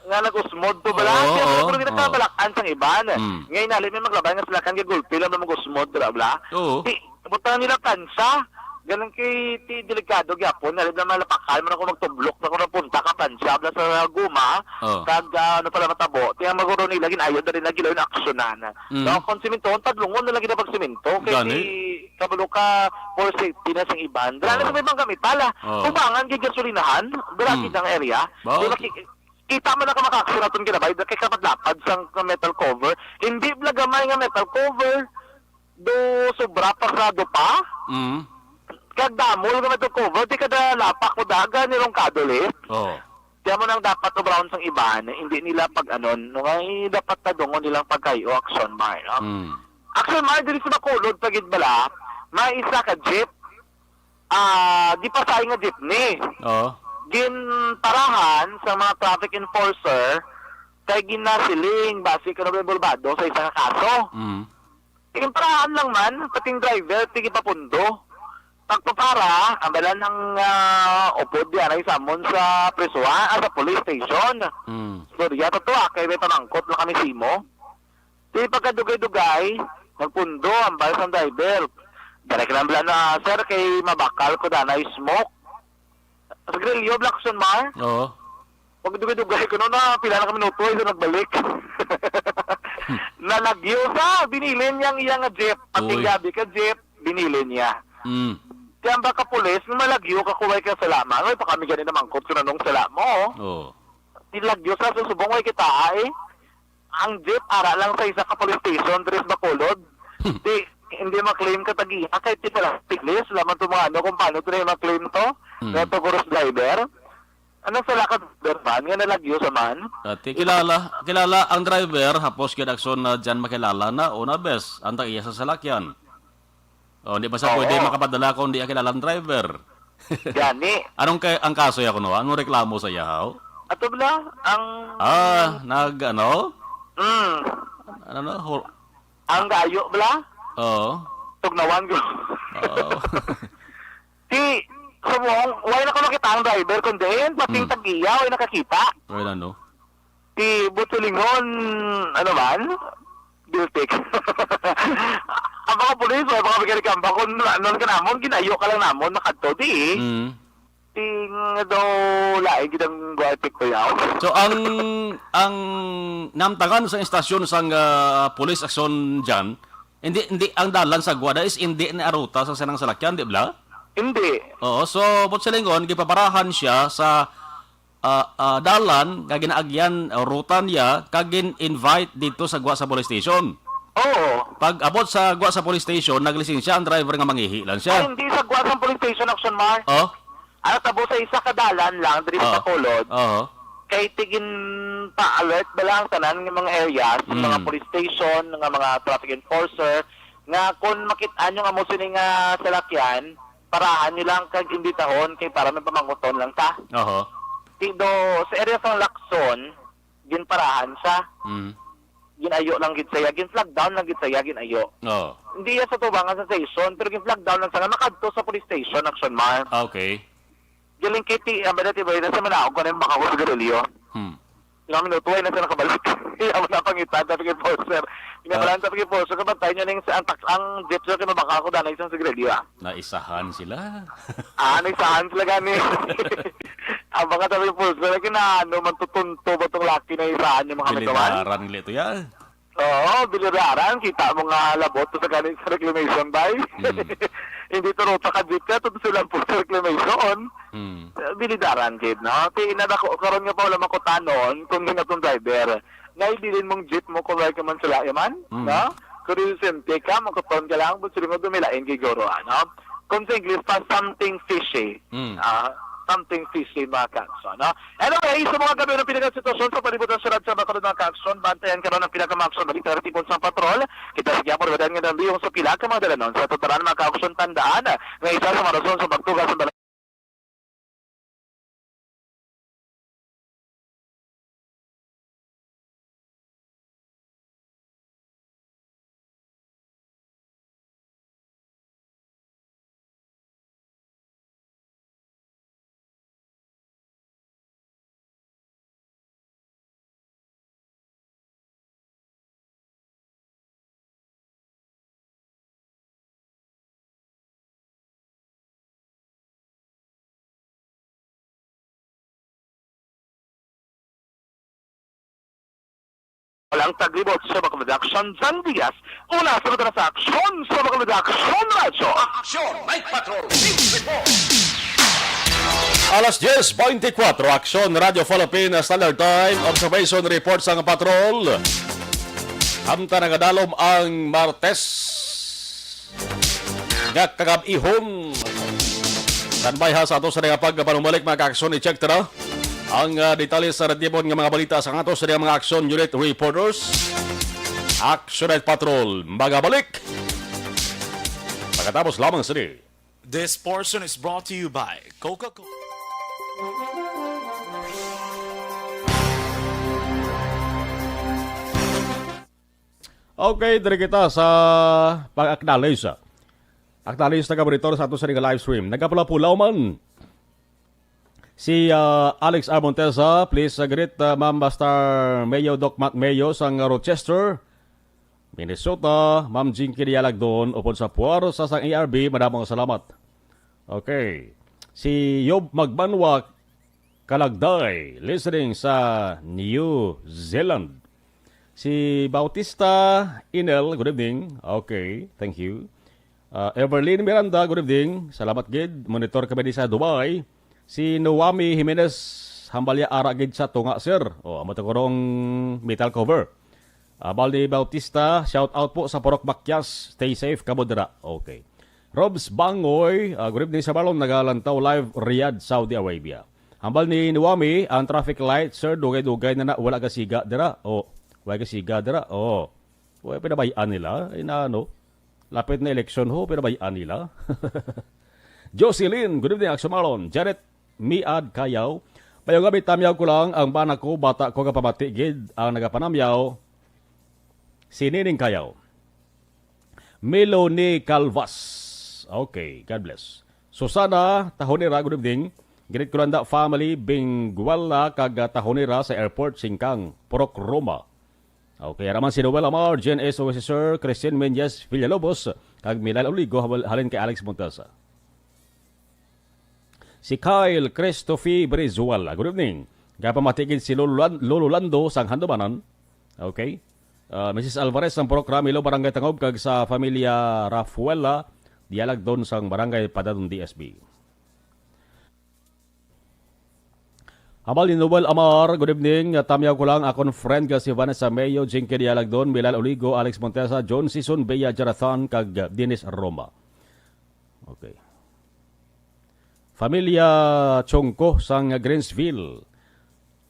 Nga nag-usmod to bala. Oo, Kaya oo, wala ko rin oo. nagkabalakan sang iban. Mm. Ngayon, nali may maglabay nga sila kan gagulpi lang na mag-usmod, bla, bla. Oo. Ti, butang nila tansa. Ganun kay ti delikado gyapon. Nali na malapakal man ako magtublok na ako napunta ka tansa, bla, sa guma. Oo. Kag, ah, ano pala matabo. Ti ang maguro nila, ginayo na rin na gilaw na aksyonan. Mm. So, kung simintohon, padlungon na lang ginapagsiminto. Kay Gani. ti, kabalo ka, for safety na sing iban. Dala Oo. na may mga gamit, pala. Oo. Tubangan, gid gasolinahan. Dala Mm. gid ang area. Ba, Di okay. maki-, Kita man ang kamakakso naton ginabay, kay kapatlapad sang metal cover. Hindi bala gamay nga metal cover. Do sobra pa sa dupa. Mm. Kag damol nga metal cover, di kada lapak mo daga ni rongkado, eh. Oo. Kaya mo nang dapat obrahon sang iban, hindi nila pag-anon, no, ay dapat tadungon nilang pagkayo, action, Mar, no? Mm. Action, Mar, diri sa Bacolod, pagid bala, may isa ka jeep, ah, di pa sa nga jeepney. Oo. Ginparahan sa mga traffic enforcer kay ginasiling basi kuno bulbado sa isa ka kaso. Mm. Ginparahan lang man, pati ang driver, ti gipapundo. Pagpapara, ang balan ng, ah, upod diyan ay samon sa prisuhan, ah, sa police station. Mm. Sorry, ato to, ah, kay may pamangkot lang kami simo. Di pagkadugay-dugay, nagpundo ang bus ang driver. Direct lang bala na, "Sir, kay mabakal ko danay smoke." Sa grilyo, Blackson Mar? Oo. Pagdugay-dugay ko, no, na pila na ka minuto, ito nagbalik. Nalagyo sa, binilin niya ang iyang jeep. Pati Uy. gabi ka jeep, binilin niya. Mm. Kaya ang baka pulis, nung malagyo ka, kuway ka salaman. Uy, pa kami ganun naman, kot, kung anong sala mo. Oo. Nilagyo sa susubong, uy, kita, eh. Ang jeep, ara lang sa isa ka police station, diri sa Bacolod. Hmm. Di, hindi ma-claim ka tagiha, kahit di pala, tiglis, laman to mga ano, kung paano to na ma-claim to. Hmm. Nga to, gurus driver. Anong sala ka, driver man, nga nalagyo sa man? Ati, kilala, kilala ang driver, hapos kay Daxon na dyan makilala na, una bes, ang tag-iya sa salakyan. Oh, di ba sa Oo. pwede makapadala kung di kilala ang driver? Gani. Anong kay, ang kaso ya kuno? Anong reklamo sa iyahaw? Ato bala, ang Ah, nag, ano? Mm. Ano na? Hor- Ang gayo bala? Oo. Tugnawan ko. Oo. Ti, subong, wala na ko nakita ang driver, kundi yun, pating Hmm. tag-iya, wala nakakita. Wala, no? Ti, butulingon, ano man? Biltik. Ang mga pulis, wala mga bigyan ka, bakon, ano ka namon, ginayo ka lang namon, makadto, di eh. Mm. Ting daw lain gid ang guwalpik ko yaw. So, ang, ang namtangan sa istasyon sang, ah, police action dyan, hindi, hindi ang dalan sa Guada is hindi ni aruta sa sanang salakyan, di ba? Hindi. Oo, so, Butsalingon, gipaparahan siya sa, ah, ah, dalan nga ginaagyan, ah, ruta niya, kag gin-invite dito sa Gua sa police station. Oo. Pag abot sa Gua sa police station, naglisensya ang driver nga mangihi lang Ay, siya. hindi sa Guas ang police station, Action Mar. Oh? Ano, tabo sa isa ka dalan lang, diri sa Oo. Bacolod. Oo. Kay tigin pa-alert ba lang tanan nga mga areas, yung mga Mm. police station, nga mga traffic enforcer, nga kung makit-an nyo nga mo sini nga salakyan, parahan nyo lang kag imbitahon kay para may pamangkuton lang ta. Oho. Tido, sa area sa Lacson, ginparahan siya. Mm. Ginayo lang gid saya, gin-flag down lang gid saya, ginayo. Oo. Hindi yan sa tubangan sa station, pero gin-flag down lang siya nga makadto sa police station, Action Mar. Ah, okay. Galing kiti, ang bala ti ba, sa manaog ko na yung baka ko sigarilyo. Hmm. Nga minuto, ay na siya nakabalik. Amo na pangitan, traffic enforcer. Ginabalaan, traffic enforcer, kabantay niya ning sa, ang, tak- ang jeep, sir, kay mabaka ako danay isang sigarilyo, ah. Naisahan sila. Ah, naisahan sila gani. Ang mga traffic enforcer, kinaano man tutunto ba tong laki na isahan yung mga mituan? Bilidaran nila ito, ya. Oo, bilidaran. Kita mo nga labot sa gani sa reclamation, bay. Mm. Hindi to ruta ka jeep ka, to sila po sa reclamation. Mm. Eh, bilidaran, kid, no? Ti, inadako, karon nga pa wala makutanon kung sino tong driver. Naibilin mong jeep mo, kung wala ka man sila, man, Mm. no? Kung residente ka, makutaon ka lang, but sila mo dumilain kay guro, ano? Kung sa English pa, something fishy. Mm. Ah, something fishy, mga kakso, no? Anyway, sa mga gabi ng pinaka sitwasyon sa palibot ng syudad sa Bacolod, mga kakson, bantayan ka ron ang pinaka-action balita sa tipon sa patrol. Kita sa Quiapo, Ribadan nga nandiyong sa pila ka mga dalanon sa tutaran, mga kakson, tandaan nga isa sa mga rason sa pagtugas sa Walang taglibot sa Bacolod Action, John Diaz, una sa mata sa aksyon sa Bacolod Action Radyo. Action Night Patrol News Report. Alas diyes beintikwatro, Aksyon Radyo Philippine Standard Time, observation report sang patrol. Amta nagadalom ang Martes nga kagab-ihon. Standby ha sa ato sa nga pagpanumalik, mga ka-aksyon, i-check ta na ang, ah, detalye sa natipon nga mga balita sa ato sa mga aksyon unit reporters. Action Night Patrol, magabalik pagkatapos lamang sini. This portion is brought to you by Coca-Cola. Okay, diri kita sa pag-acknowledge. Acknowledge, taga-monitor sa ato sa live stream. Nagapula-pulaw man si, ah, Alex R. Montesa. Please, ah, greet, ah, Ma'am Bastar Mayo, Doc Matt Mayo sang Rochester, Minnesota. Ma'am Jinky Dialagdon, upod sa puwersa sang A R B, madamong salamat. Okay. Si Yob Magbanwa Kalagday, listening sa New Zealand. Si Bautista Inel, good evening. Okay, thank you. Ah, Everlyn Miranda, good evening. Salamat gid. Monitor kami di sa Dubai. Si Noami Jimenez, hambalya ara gid sa tunga, sir. Oh, amo to kurong metal cover. Ah, Baldi Bautista, shout out po sa Purok Bakyas. Stay safe kamo dira. Okay. Robs Bangoy, ah, good evening sa Balon, nagalantaw live Riyadh, Saudi Arabia. Hambal ni Nuwami, ang traffic light, sir, dugay-dugay na na, wala gasiga dira. Oh, wala gasiga dira. Oh. Wala pinabay-an nila. Ay, na ano, lapit na eleksyon ho, pinabay-an nila. Jocelyn, good evening, Action Marlon. Janet Miad Kayaw, mayong gabi, tamyaw ko lang ang bana ko, bata ko, kapamati gid ang nagapanamyaw, si Nining Kayaw. Milo ni Calvas. Okay, God bless. Susana Tahonera, good evening. Greet ko lang da family, Bingwala, kag, ah, Tahonera sa airport, Singkang, Purok Roma. Okay, ara man si Noel Amar, Jen S. Oasis, Sir Christian Menyes Villalobos, kag Milal Oligo, hawal-, halin kay Alex Montesa. Si Kyle Christophy Brizuela, good evening. Gapamati gid si Lolo Lan-, Lolo Lando sang Handumanan. Okay. Ah, Missus Alvarez sang Purok Ramilo, Barangay Tangob, kag sa familia Rafuela, Dialagdon sang Barangay Padadon, D S B. Hambal ni Noel Amar, good evening. Tamyaw ko lang akon friend nga si Vanessa Mayo, Jinky Dialagdon, Milal Oligo, Alex Montesa, John Sison, Bea Jonathan, kag Dennis Roma. Okay. Familia Chongco sang Greensville.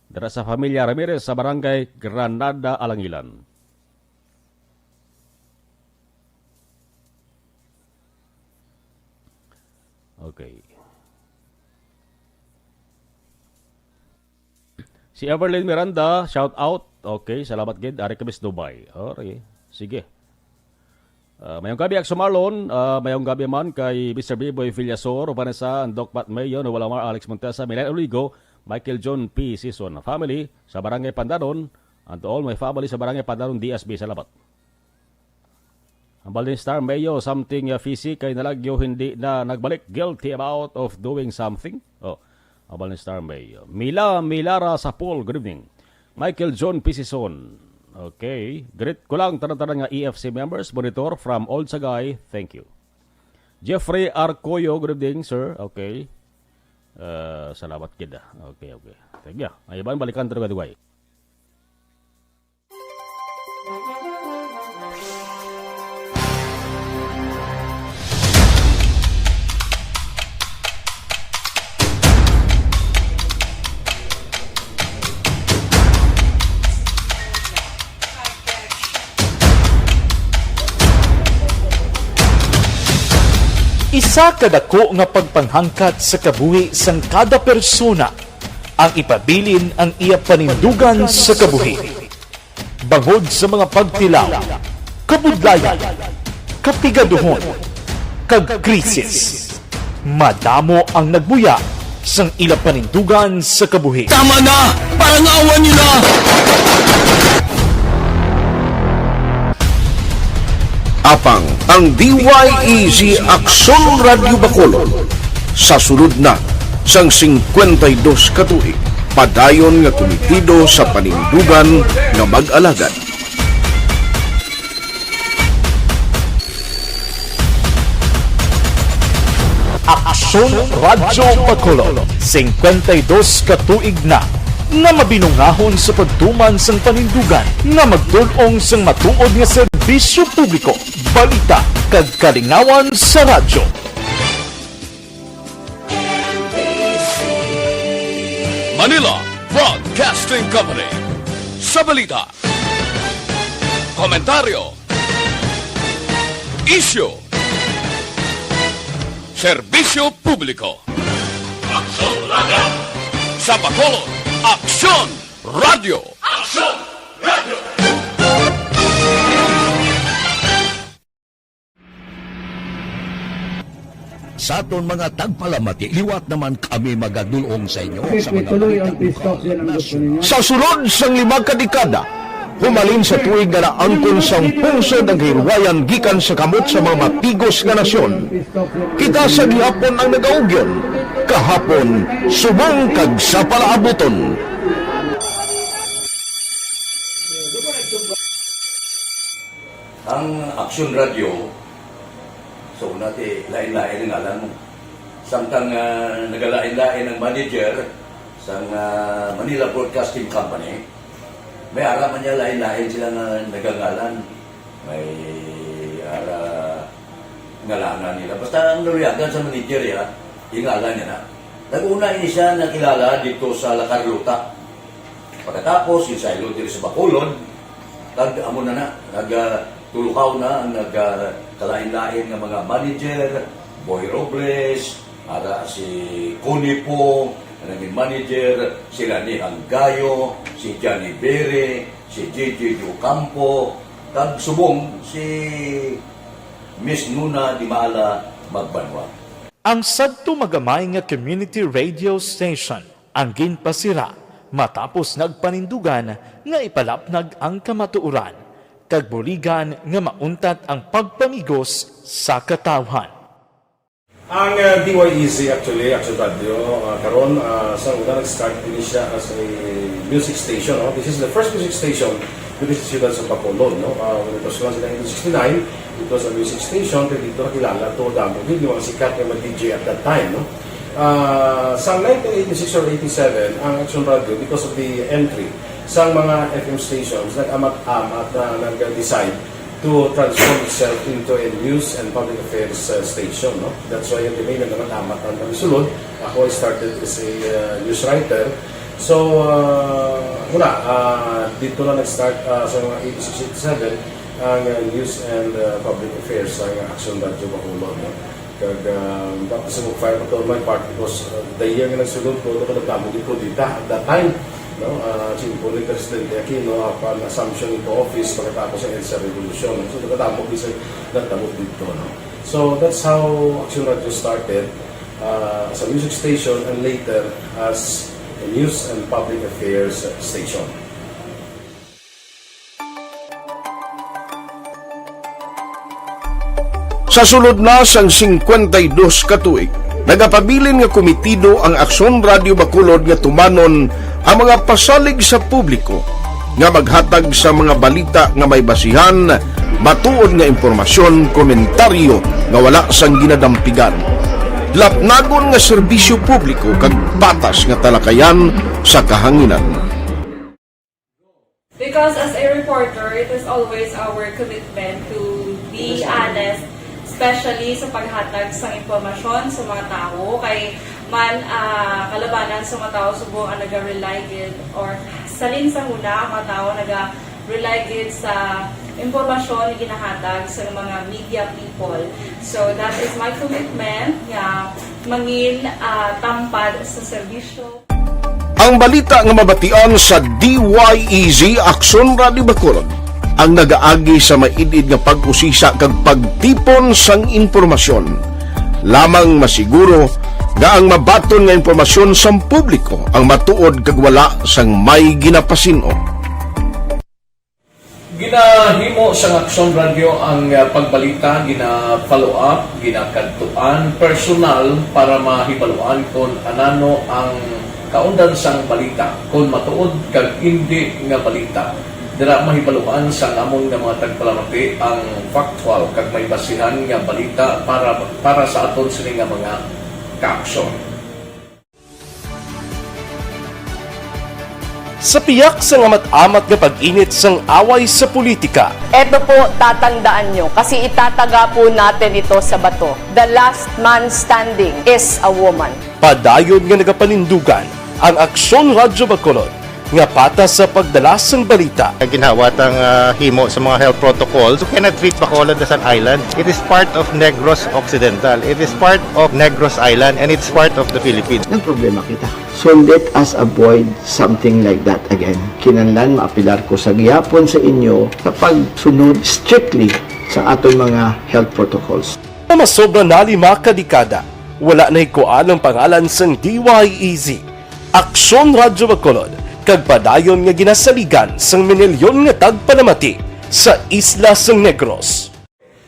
Dira sa Familia Ramirez sa Barangay Granada, Alangilan. Okay. Si Everlyn Miranda, shout out. Okay, salamat gid. Ari kami sa Dubai. Okay, sige. Ah, mayong gabi, Action Marlon. Ah, mayong gabi man kay Mister Biboy Villasor, Vanessa, and Doc Pat Mayo, Noel Amar, Alex Montesa, Milan Oligo, Michael John P. Season family sa Barangay Pandanon, and to all my family sa Barangay Pandanon, D S B, salamat. Ang Baldwin Star Mayo, something, uh, fishy kay nalagyo hindi na nagbalik. Guilty about of doing something. Oh, ang Baldwin Star Mayo. Mila Milara Sapol, good evening. Michael John P. Season. Okay. Greet ko lang tanan-tanan nga E F C members, monitor from Old Sagay. Thank you. Jeffrey Arcoyo, good evening, sir. Okay. Uh, salamat kita. Okay, okay. Thank you. Ay, iban, balikan tayo, by the way. Isa ka dako nga pagpanghangkat sa kabuhi sang kada persona ang ipabilin ang iya panindugan sa kabuhi. Bangod sa mga pagtilaw, kabudlayan, kapigaduhon, kag krisis, madamo ang nagbuya sang ila panindugan sa kabuhi. Tama na! Parang awan nila! Apang ang D Y E Z Aksyon Radyo Bacolod sa sulod na sang singkwenta y dos ka tuig, padayon nga kumitido sa panindugan nga mag-alagad. Aksyon Radyo Bacolod, singkwenta y dos ka tuig na nga mabinungahon sa pagtuman sang panindugan nga magtul-ong sang matuod nga serbisyo publiko, balita, kag kalingawan sa radyo. Manila Broadcasting Company. Sa balita, komentaryo, isyu, serbisyo publiko. Aksyon Radyo. Sa Bacolod, Aksyon Radyo. Aksyon Radyo. Sa aton mga tagpalamati, liwat naman kami magadul-ong sa inyo sa mga balita bukaw nga nasyon. Sa sulod sang lima ka dekada, humalin sa tuig nga naangkon sang pungsod ang kahilwayan gikan sa kamot sa mga matigos nga nasyon. Kita sa gihapon ang nagaugyon, kahapon, subong kag sa palaabuton. Ang Aksyon Radyo, sa una ti lain-lain ang ngalan mo. Samtang, ah, nagalain-lain ang manager sang, ah, Manila Broadcasting Company, may ara man niya lain-lain sila nga nagangalan. May ara ngalanan nila. Basta ang naluyagan sa manager, ya, yung ngalan niya na. Nag-una ini siya nakilala dito sa La Carlota. Pagkatapos, yung saylo diri sa Bacolod, kag amo na na, nag, ah, tulukaw na ang nag, ah, kalain-lain nga mga manager, Boy Robles, ara si Connie Pong, ang naging manager, si Rani Hanggayo, si Johnny Bere, si J J Ocampo, kag subong si Miss Nuna Dimala Magbanwa. Ang sadto magamay nga community radio station ang ginpasira matapos nagpanindugan nga ipalapnag ang kamatuoran kag buligan nga mauntat ang pagpamigos sa katawhan. Ang, ah, D Y E Z actually, Action Radio, ah, karon, ah, sa una nag-start din siya as a music station, no? This is the first music station dito sa siyudad sa Bacolod, no? Ah, when it was launched in nineteen sixty-nine, it was a music station, pero dito nakilala to, damo gid yung mga sikat nga mga D J at that time, no? Ah, sa nineteen eighty-six or eighty-seven, ang Action Radio, because of the entry sa mga F M stations, nag-amat-amat na nag-decide to transform itself into a news and public affairs, uh, station, no? That's why yung Pinoy nagkakatamat ang kami sulod. Ako, I started as a, uh, news writer. So, uh, muna, uh, dito na nag-start, uh, sa mga eighty-six, eighty-seven, ang, uh, news and, uh, public affairs sa Action Radio Bacolod, no? Kag, ah, baptism of fire pa to my part because, ah, the year nga nagsulod ko, ito kadamo gid ko dita at that time, no? Ah, simple ni Presidente Aquino, upon assumption into office, pagkatapos ng EDSA Revolution. So, kadamo gid sa nagtabo dito, no? So, that's how Action Radio started, ah, as a music station and later as News and Public Affairs Station. Sa sulod na sang singkwenta y dos ka tuig, nagapabilin nga komitido ang Aksyon Radio Bacolod nga tumanon ang mga pasalig sa publiko nga maghatag sa mga balita nga may basihan, matuod nga impormasyon, komentaryo nga wala sang ginadampigan, lapnagon nga serbisyo publiko kag patas nga talakayan sa kahanginan. Because as a reporter, it is always our commitment to be honest, especially sa paghatag sa impormasyon sa mga tawo. Kay man ah, kalabanan sa mga tawo subong ang naga-rely gid or salin sa huna ang mga tawo naga-rely gid sa impormasyon nga ginahatag sa mga media people. So that is my commitment nga mangin ah, tampad sa serbisyo. Ang balita nga mabatian sa D Y E Z Aksyon Radio Bacolod ang nagaagi sa maid-id nga pag-usisa kag pagtipon sang impormasyon. Lamang masiguro nga ang mabaton nga impormasyon sang publiko ang matuod kag wala sang may ginapasin-o. Ginahimo sang Aksyon Radyo ang ah, pagbalita, gina-follow up, ginakadtuan personal para mahibaluan kon anano ang kaundan sang balita, kon matuod kag indi nga balita. Dira mahibaluan sang amon nga mga tagpalamati ang factual kag may basihan nga balita para para sa aton sini nga mga kaaksyon. Sa piyak sang amat-amat nga pag-init sang away sa politika, Eto po, tatandaan nyo, kasi itataga po natin ito sa bato. The last man standing is a woman. Padayon nga nagapanindugan ang Aksyon Radyo Bacolod nga patas sa pagdala sang balita. Ginhawat ang ah, himo sa mga health protocols. You cannot treat Bacolod as an island. It is part of Negros Occidental. It is part of Negros Island and it's part of the Philippines. Nagproblema kita. So let us avoid something like that again. Kinahanglan maapilar ko sa gihapon sa inyo sa pagsunod strictly sa aton mga health protocols. Sa masobra na lima ka dekada, wala nahikuan ang pangalan sang D Y E Z, Aksyon Radyo Bacolod, kag padayon nga ginasaligan sang minilyon nga tagpanamati sa isla sang Negros.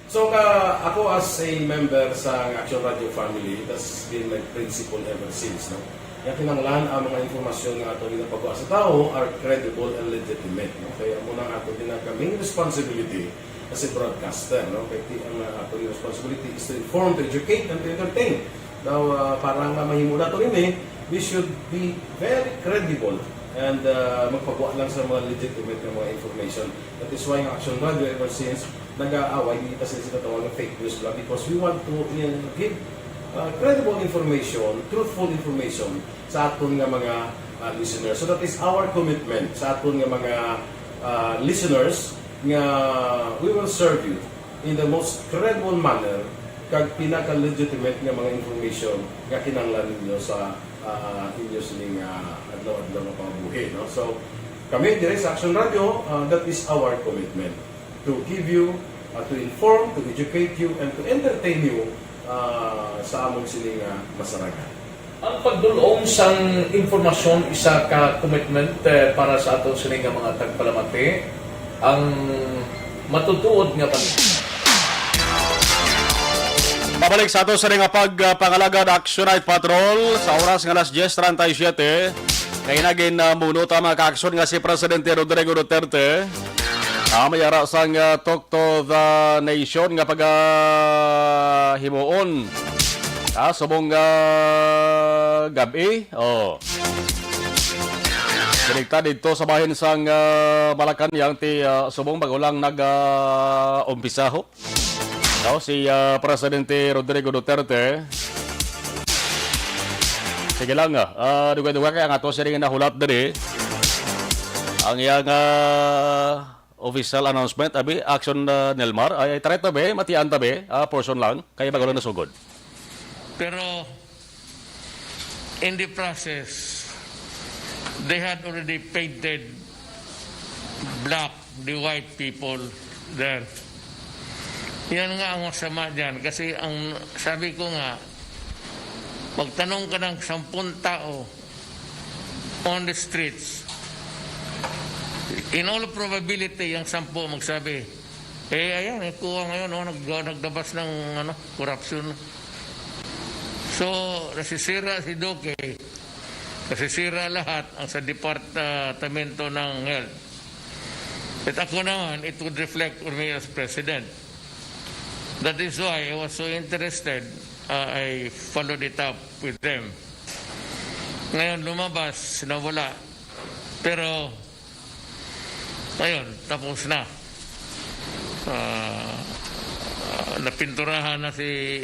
So nga ako as a member sa Action Radio family, that's been my principle ever since, no? Nga kinahanglan ang mga impormasyon nga ato ginapagwa sa tawo are credible and legitimate, no? Kaya amo nang ato ginakaming responsibility as a broadcaster, no? Kay ti- ang uh, ato responsibility is to inform, to educate, and to entertain. Now, uh, para nga mahimo nato ini, we should be very credible and uh, magpagwa lang sa mga legitimate nga mga information. That is why ang Action Radio ever since nag-aaway, hindi kasi sila tawag ng fake news lang because we want to uh, give uh, credible information, truthful information sa aton nga mga uh, listeners. So that is our commitment sa aton nga mga uh, listeners nga we will serve you in the most credible manner kag pinaka-legitimate nga mga information nga kinahanglan ninyo sa uh, inyo sining uh, adlaw-adlaw nga pambuhi, no? So kami diri sa Action Radio, uh, that is our commitment to give you, uh, to inform, to educate you, and to entertain you uh, sa amon sini nga masarangan. Ang pagdul-ong sang impormasyon isa ka commitment eh, para sa aton sini nga mga tagpalamati. Ang matutuod nga balita. Pabalik sa ato sa nga pag uh, pangalagad Action Night Patrol sa oras nga alas diyes treinta y siete. Kay nagin uh, muno ta mga kaaksyon nga si Presidente Rodrigo Duterte. Ah, may ara sang uh, Talk to the Nation nga pagahimuon. Ah, subong uh, gabi. Oh. Direkta dito sa bahin sang uh, Malacañang ti uh, subong bago lang nag uh, umpisaho. No, si uh, Presidente Rodrigo Duterte. Sige lang, uh, dugay-dugay kay ang ato siya nga nahulat diri. Ang iyang uh, official announcement, abi, action uh, Nelmar, ay, ay taray tabi, matian tabi, uh, portion lang, kaya bago lang nasugod. Pero in the process, they had already painted black the white people there. Yan nga ang masama dyan. Kasi ang sabi ko nga, magtanong ka ng sampung tao, on the streets. In all probability, ang sampu magsabi, "Eh, ayan, eh, kuha ngayon, oh, nag-, naglabas ng, ano, corruption." So, nasisira si Duque, nasisira lahat ang sa departamento ng health. At ako naman, it would reflect on me as president. That is why I was so interested, uh, I followed it up with them. Ngayon, lumabas, nawala. Pero, ayun, tapos na. Ah, ah, napinturahan na si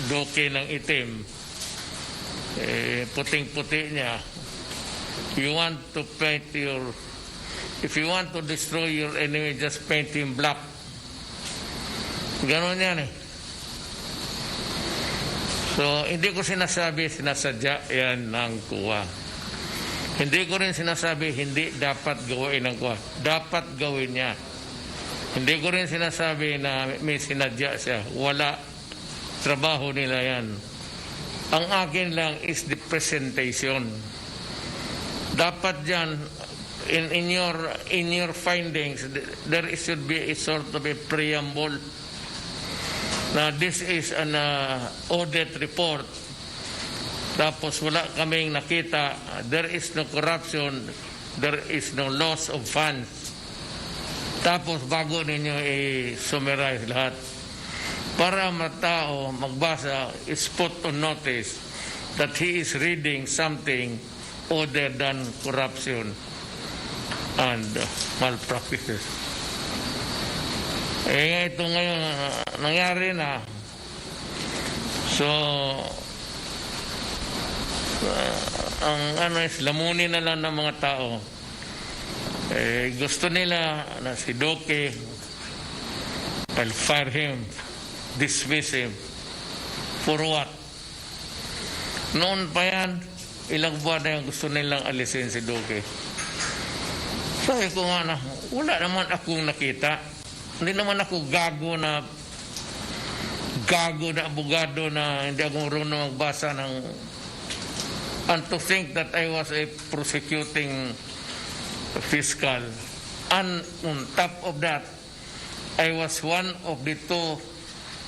Duque ng itim. Eh, puting-puti niya. You want to paint your, if you want to destroy your enemy, just paint him black. Ganon yan eh. So, hindi ko sinasabi, sinasadya yan ng kuwa. Hindi ko rin sinasabi, hindi dapat gawin ng kuwa. Dapat gawin niya. Hindi ko rin sinasabi na may sinadya siya. Wala. Trabaho nila yan. Ang akin lang is the presentation. Dapat dyan, in, in your, in your findings, th-, there should be a sort of a preamble na this is an, uh, audit report. Tapos wala kaming nakita, there is no corruption, there is no loss of funds. Tapos bago ninyo i-summarize lahat, para matao magbasa is put on notice that he is reading something other than corruption and, uh, malpractices. Eh, ito ngayon, uh, nangyari na. So, uh, ang ano is, lamunin na lang ng mga tao. Eh, gusto nila na si Duque, I'll fire him, dismiss him. For what? Noon pa yan, ilang buwan na yung gusto nilang alisin si Duque. Sabi ko nga na, wala naman akong nakita. Hindi naman ako gago na, gago na abogado na hindi ako marunong magbasa ng, and to think that I was a prosecuting fiscal. And on top of that, I was one of the two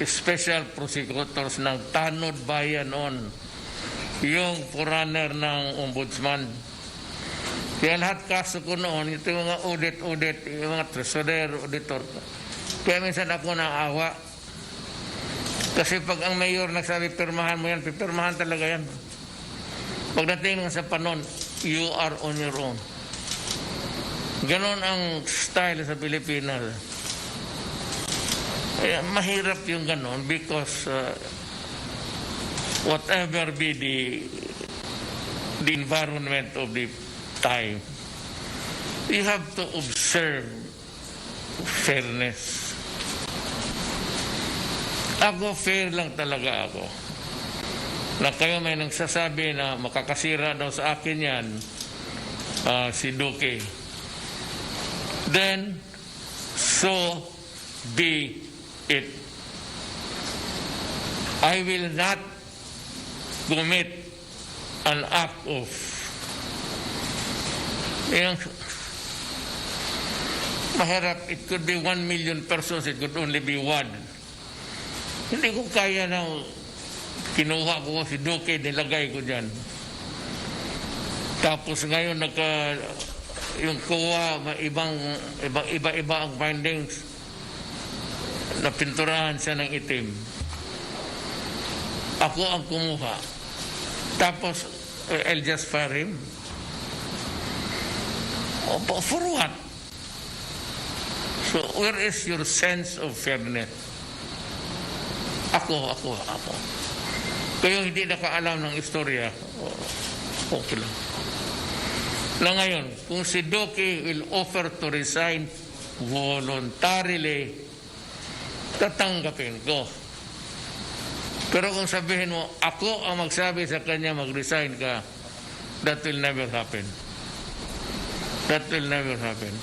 special prosecutors ng Tanod Bayan noon, yung forerunner ng ombudsman. Kaya lahat kaso ko noon, ito yung mga audit-audit, yung mga treasurer, auditor. Kaya minsan ako naawa. Kasi pag ang mayor nagsabi, "Pirmahan mo yan," pipirmahan talaga yan. Pagdating lang sa panon, you are on your own. Ganon ang style sa Pilipinas. Kaya mahirap yung ganon because, uh, whatever be the, the environment of the time, you have to observe fairness. Ako, fair lang talaga ako. Na kayo may nagsasabi na makakasira daw sa akin yan, ah, si Duque. Then, so be it. I will not commit an act of, yung mahirap, it could be one million persons, it could only be one. Hindi ko kaya na kinuha ko si Duque, nilagay ko dyan. Tapos ngayon, nagka, yung kuha, may ibang, iba, iba-iba ang findings. Napinturahan siya ng itim. Ako ang kumuha. Tapos, eh, I'll just fire him. Opo, for what? So, where is your sense of fairness? Ako, ako, ako. Kayo hindi nakaalam ng istorya, okay lang. Na ngayon, kung si Duque will offer to resign voluntarily, tatanggapin ko. Pero kung sabihin mo, ako ang magsabi sa kanya, "Mag-resign ka," that will never happen. That will never happen.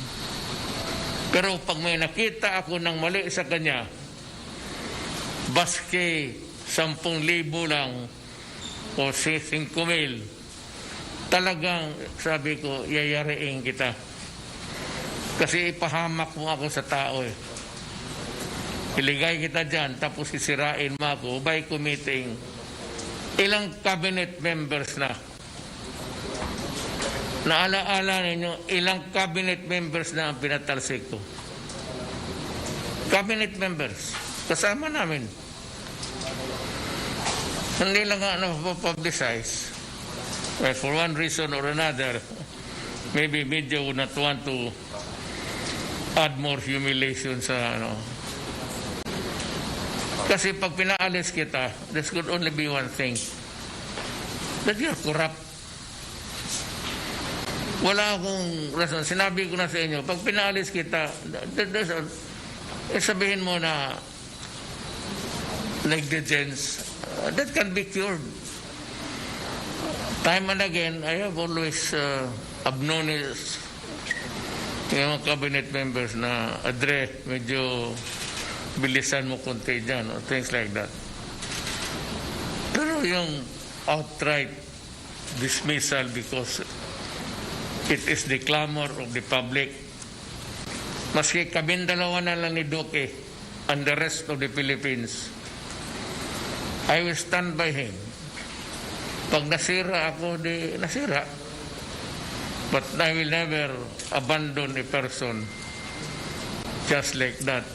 Pero pag may nakita ako ng mali sa kanya, baske sampung libo lang o si singko mil, Talagang, sabi ko, yayariin kita. Kasi ipahamak mo ako sa tao eh. Iligay kita dyan, tapos sisirain mo ako by committing ilang cabinet members na. Naalaala ninyo, ilang cabinet members na ang pinatalsik ko. Cabinet members, kasama namin. Hindi lang nga napapublicize. Well, for one reason or another, maybe media would not want to add more humiliation sa ano. Kasi pag pinaalis kita, this could only be one thing. That you're corrupt. Wala akong rason. Sinabi ko na sa inyo, pag pinaalis kita, th- th- there's a- eh, sabihin mo na negligence, uh, that can be cured. Time and again, I have always uh, admonished yung mga cabinet members na, "Adre, medyo bilisan mo konti dyan," or things like that. Pero yung outright dismissal because it is the clamor of the public, maski kaming dalawa na lang ni Duque and the rest of the Philippines, I will stand by him. Pag nasira ako, di nasira. But I will never abandon a person just like that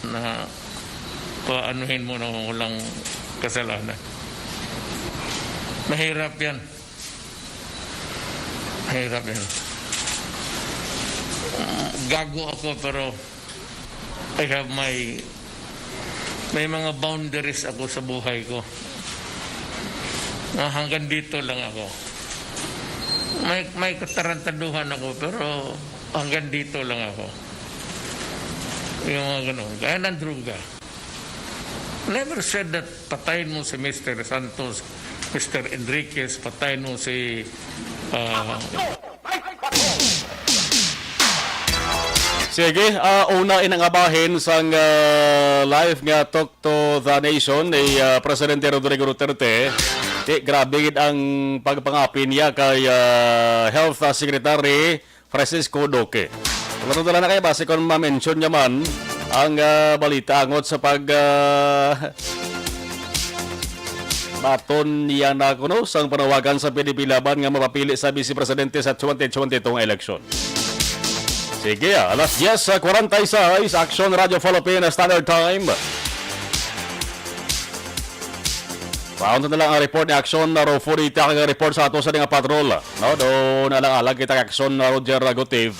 na paanuhin mo na walang kasalanan. Mahirap yan. Mahirap yan. Gago ako, pero I have my, may mga boundaries ako sa buhay ko. Ah, hanggang dito lang ako. May, may katarantaduhan ako, pero hanggang dito lang ako. Yung mga ganun. Kaya ng druga. Never said that patayin mo si Mister Santos, Mister Enriquez, patayin mo si ah, Sige, ah, una inang abahin sang ah, live nga Talk to the Nation ni ah, Presidente Rodrigo Duterte. Ti, grabe gid ang pagpangapi niya kay ah, Health ah, Secretary Francisco Duque. Wala na lang na kay base kung ma-mention niya man ang ah, balita angot sa pag ah, baton niya na kuno sang panawagan sa P D P Laban nga mapapili sa Vice Presidente sa twenty twenty-two nga eleksyon. Sige, ah, alas diyes kwarenta y seis, Action Radio Philippines Standard Time. Paunta na lang ang report ni Action na Rufo Dita kag report sa ato sa nga patrol. No, do na lang alag kita kay Action na Roger Ragotiv.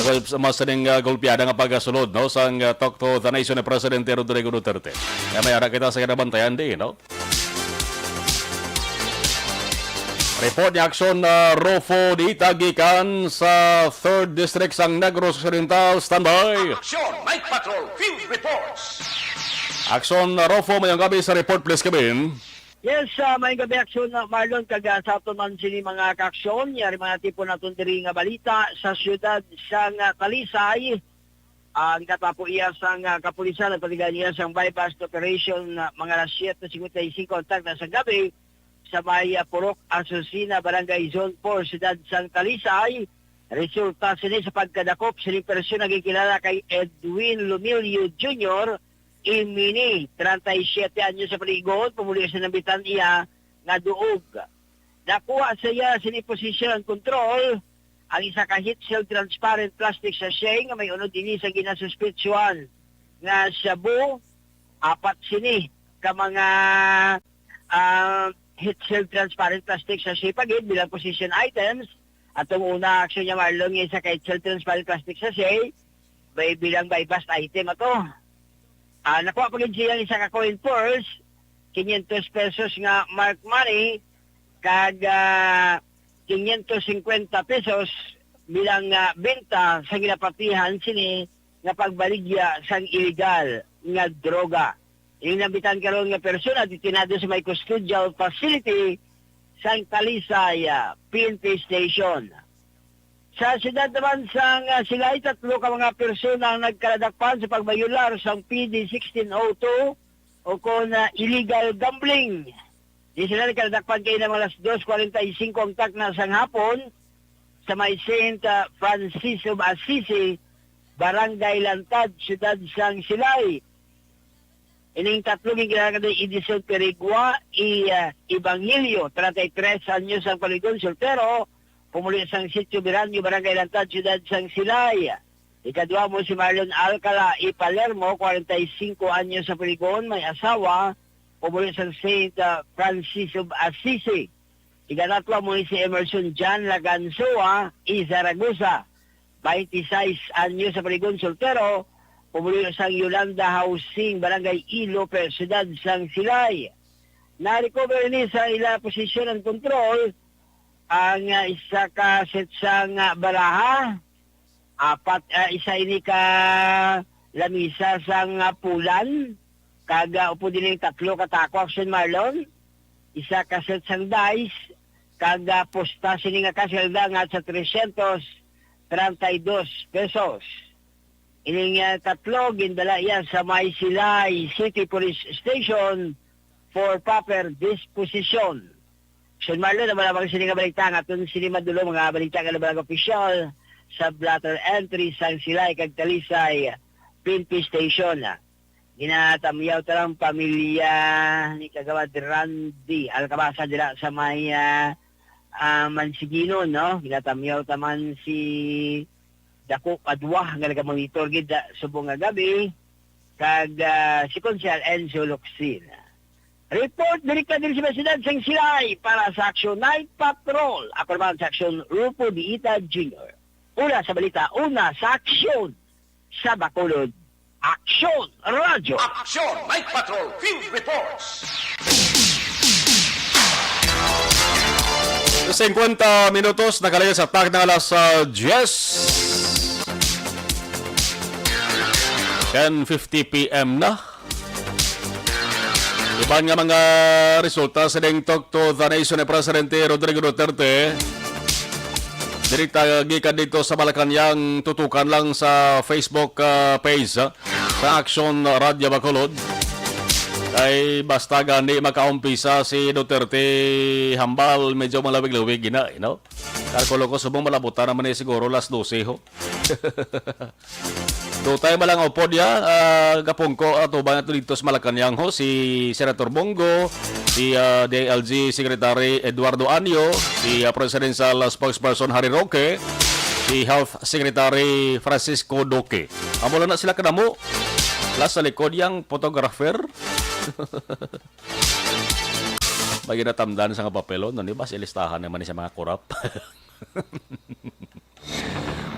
Pag mas ning uh, gulpiada nga pagsulod no sang uh, Talk to the Nation ni Presidente Rodrigo Duterte. Kaya may ara kita sa kinabantayan di, no? Report ni Action uh, Rufo Dita gikan sa third District sang Negros Occidental. Standby! Action! Night Patrol! Field Reports! Action, uh, Rufo, mayong gabi sa report, please, Kevin. Yes, uh, may gabi aksyon na Marlon kag uh, sa aton man sini mga kaaksyon, yari mga tipo naton diri nga balita sa siyudad sang uh, Talisay. Ang katapo iya sang uh, kapulisan nagpatigal niya sang buy-bust operation uh, mga alas siyete cincuenta y cinco ang tagna sa gabi sa may uh, Purok Asusina, Barangay Zone four, Siyudad sang Talisay. Resulta sini sa pagkadakop sining persona gikilala kay Edwin Lumilio Junior, Imini, treinta y siete anyos sa paligon, pamuli sa nambitan iya nga duog. Nakuha sa iya sini posisyon ang kontrol ang isa ka heat-sealed transparent plastic sachet nga may unod ini sa ginasuspetsyohan nga shabu, apat sini ka mga ah, heat-sealed transparent plastic sachet pa gid bilang possession items. Atong una aksyon niya Marlon nga isa ka heat-sealed transparent plastic sachet bay bilang buy-bust item ato. Ah, nakuha pa gid siya ang isa ka coin purse, quinientos pesos nga marked money, kag ah, quinientos cincuenta pesos bilang ah, benta sa ginapatihan sini nga pagbaligya sang iligal nga droga. Ang nambitan karon nga persona detenado sa may custodial facility sang Talisay ah, P N P station. Sa siyudad naman sang ah, Silay, tatlo ka mga persona ang nagkaladakpan sa pagbayular sang P D sixteen oh two o kon ah, illegal gambling. Di sila nagkadakpan kay na mga alas dos kwarenta y singko ang takna sang hapon sa may Saint, ah, Francis of Assisi, Barangay Lantad, Siyudad sang Silay. Ining tatlo ginkilalang Edison Perigua y, ah, Evangelio, treinta y tres anyos ang paligon, soltero, pumuli sang Sitio Biranyo, Barangay Lantad, Siyudad sang Silay. Ikadua mo si Marlon Alcala y Palermo, kwarenta y singko anyos sa paligon, may asawa, pumuli sang Saint, ah, Francis of Assisi. Ikatatlo mo ni si Emerson John Laganzua y Zaragoza, twenty-six anyos sa paligon, soltero, pumuli sang Yolanda Housing, Barangay Ilo, Siyudad sang Silay. Na-recover ni sa ila posisyon ang kontrol ang, ah, isa ka set sang, ah, baraha, apat, ah, isa ini ka lamisa sang, ah, pulan, kag, ah, upod ining tatlo ka taco, Action Marlon, isa ka set sang dice, kag, ah, pusta sini nga kaselda nga sa trescientos treinta y dos pesos. Ining, ah, tatlo gindala iya sa may Silay City Police Station for proper disposition. Sean Marlon, ang malamang sini nga balita nga aton sini madulong, mga balita nga nabalag opisyal sa blotter entry sang Silay kag Talisay P N P Station. Ginatamyaw ta lang pamilya ni Kagawad Randy Alcabasa dira sa may, ah, ah, Mansiginon, no? Ginatamyaw ta man si Dako Padua nga nagamonitor gid, ah, subong nga gabi, kag, ah, si Konsehal Enzo Locsin. Report direkta din sa siyudad sang Silay para sa Action Night Patrol. Ako naman sa Action Rufo Diita Junior. Una sa balita, una sa aksyon sa Bacolod. Action Radyo. Action Night Patrol Field Reports. Singkwenta minutos nakalayo sa takna nga alas, ah, diyes. Ten fifty P M na. Iban nga mga resulta sa ding Talk to the Nation ni Presidente Rodrigo Duterte. Diri ta gikan dito sa Malacañang, tutukan lang sa Facebook, ah, page, ah, sa Action Radyo Bacolod. Kay basta gani makaumpisa si Duterte hambal, medyo malawig-lawig gina, you know? Kalkulo ko, subong malabutan naman ni siguro las dose, ho. Dutay ba lang upod ya, ah, kapungko, ah, tubang nato dito sa Malacañang, ho, si Senator Bong Go, si, ah, D I L G Secretary Eduardo Anyo, si, ah, Presidential Spokesperson Harry Roque, si Health Secretary Francisco Duque. Amo lang na sila kadamo. Plus sa likod yang photographer. May ginatamdan sa nga papel, oh, no, di ba? Si listahan naman ni sa mga korap.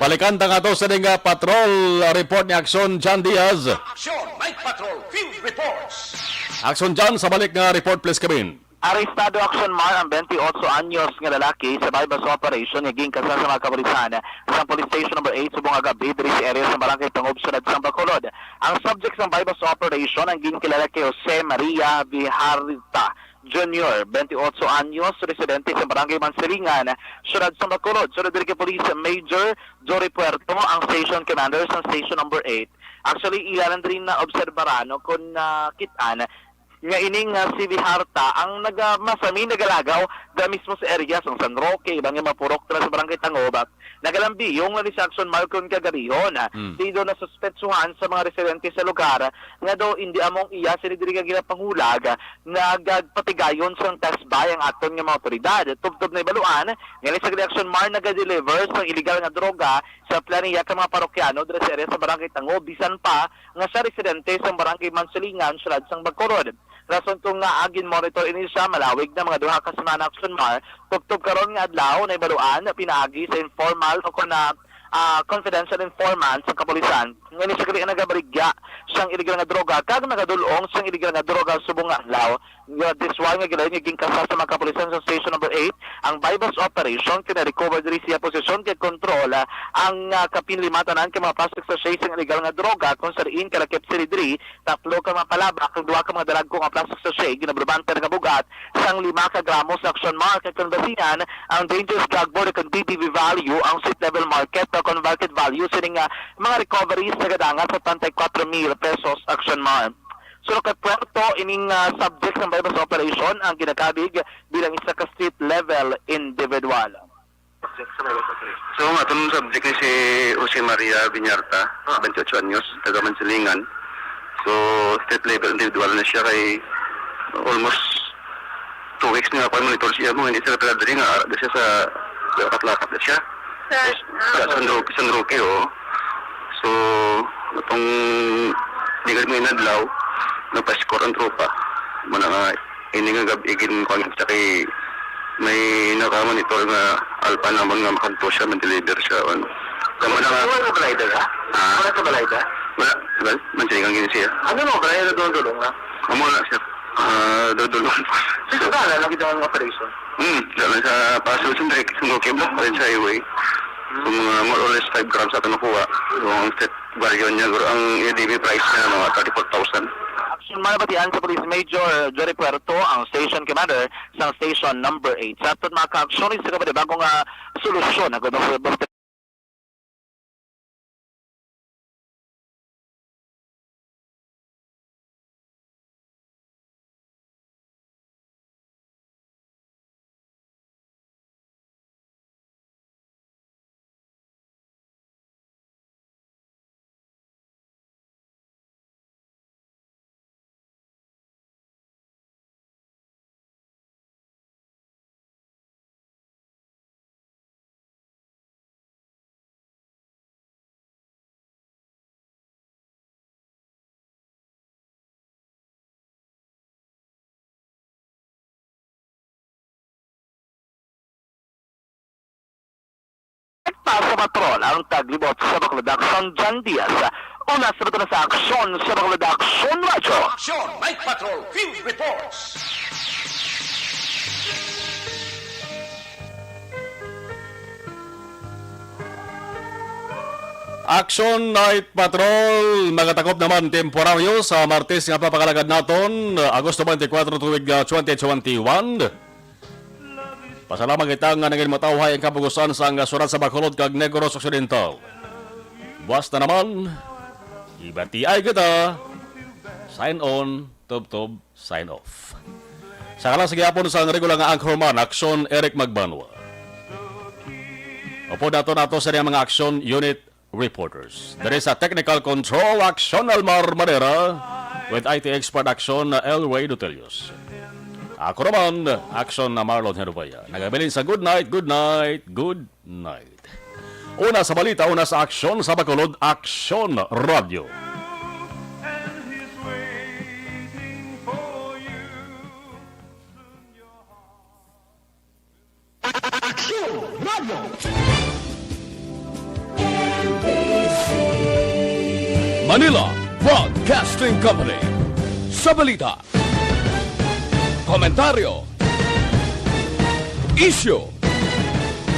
Balikan ta nga to sa ding, ah, patrol, ah, report ni Action John Diaz. Action Night Patrol Field Reports. Action John, sa balik nga report, please, Kevin. Arestado, Action Mar, ang twenty-eight anyos nga lalaki sa buy-bust operation nga ginkasa sa mga kapulisan sa Police Station Number Eight subong nga gabi diri sa area sa Barangay Tangob, Siyudad sang Bacolod. Ang subject sang buy-bust operation ang ginkilala kay Jose Maria Vijarta Junior, twenty-eight anyos, residente sa Barangay Mansilingan, Siyudad sang Bacolod. Sunod diri kay Police Major Jory Puerto, ang station commander sa Station Number Eight. Actually, ila lang diri na obserbaran, no, kung nakit-an nga ining, ah, si Vijarta ang naga-, masami nagalagaw da mismo sa area sang San Roque, iban nga mga purok dira sa Barangay Tangob. Nagalambiyong na ni sa Action Mar kon kagarihon. Mm. Di daw nasuspetsuhan sa mga residente sa lugar nga daw indi amo ang iya sini diri nga ginapangulag, nagapatigayon sang test buy ang aton nga mga awtoridad. Tubtob na ibaluan nga ni sa Action Mar nagadeliver sang illegal nga droga sa planiya ka mga parokyano dira sa area sa Barangay Tangob, bisan pa nga sa residente sang Barangay Mansilingan, Siyudad sang Bacolod. Rason kung ngaa ginmonitor ini sa malawig na mga duha ka semana, Action Mar, tubtob karon nga adlaw, naibaluan pinaagi sa informal o kon, ah, ah, confidential informant sa kapulisan nga ini siya gali nagabaligya sang illegal nga droga kag nagadul-ong sang illegal nga droga subong nga adlaw. Nga this one nga gilayon nga ginkasa sa mga kapulisan sa Station Number Eight ang buy-bust operation, kina-recover diri sa iya posisyon kag kontrol, ah, ang, ah, kapin lima tanan ka mga plastic sachet sang illegal nga droga, kung sa diin kalakip sini diri tatlo ka mga palabak kag duha ka mga dalagko nga plastic sachet, ginabrubante nga bugat sang lima ka gramo sa Action Mar, kag kon basihan ang dangerous drug border kag D T V value, ang street level market o kon market value sining, ah, mga recoveries nagadangat sa treinta y cuatro mil pesos, Action Mar. Sulod kay Puerto, ining, ah, subject sang virus operation ang ginakabig bilang isa ka street level individual. So, ang aton subject ni si Jose Maria Viñarta, twenty-eight anyos, taga Mansilingan. So, street level individual na siya kay almost two weeks na nga pa monitor siya mo, hindi siya pala diri nga, ara siya sa lakat-lakat na siya. Sa, sa San Roque, San Roque, oo. So, itong di ka mo inadlaw, nagpa-escort ang tropa. Muna nga, ini nga gab-, igin ko sa kay may nakamonitor nga alpa namon nga makadto siya, man-deliver siya, ano. Tama na nga. Wala sa Balayda, ha? Ha? Wala sa Balayda? Wala, well, man siya ang ginisiya. Ano mo, Brian, nadulong-dulong na? Amo na siya. Ah, dudulong. Sa Sagala, lagi daw ang operation. Hmm, dala sa Paso, San Enrique, San Roque, Blas, Palencia Highway. So, mga more or less five grams ato nakuha. So, ang set value niya, guro, ang A D V price niya, mga thirty-four thousand. Action man nabatian sa Police Major Jory Puerto, ang station commander sang station number eight. Sa aton mga ka-aksyon, isa ka ba, di ba, kung, ah, solusyon, ah, kung Paso Patrol ang taglibot sa Bacolod Aksyon, John Diaz. Una sa bato na sa aksyon sa Bacolod Aksyon Radyo. Action Night Patrol Field Reports. Action Night Patrol, magatakop naman temporaryo sa Martes nga papakalagad naton, Agosto twenty-four, tuig, ah, twenty twenty-one. Pasalamat kita nga nagin matawhay ang kapugusan sang surat sa Bacolod kag Negros Occidental. Buwas na naman, ibatiay kita. Sign on, tubtob, sign off. Sa ngalan sa gihapon sang regular nga anchorman, Aksyon Eric Magbanwa. Upod nato nato sa mga Aksyon Unit reporters. There is a technical control, Aksyon Almar Manera, with I T expert Aksyon Elway Dutelius. Ako naman, Aksyon na Marlon Herubaya. Nagabilin sa good night, good night, good night. Una sa balita, una sa aksyon sa Bacolod, Aksyon Radyo. Aksyon Radyo. Manila Broadcasting Company. Sa balita, komentaryo, isyu,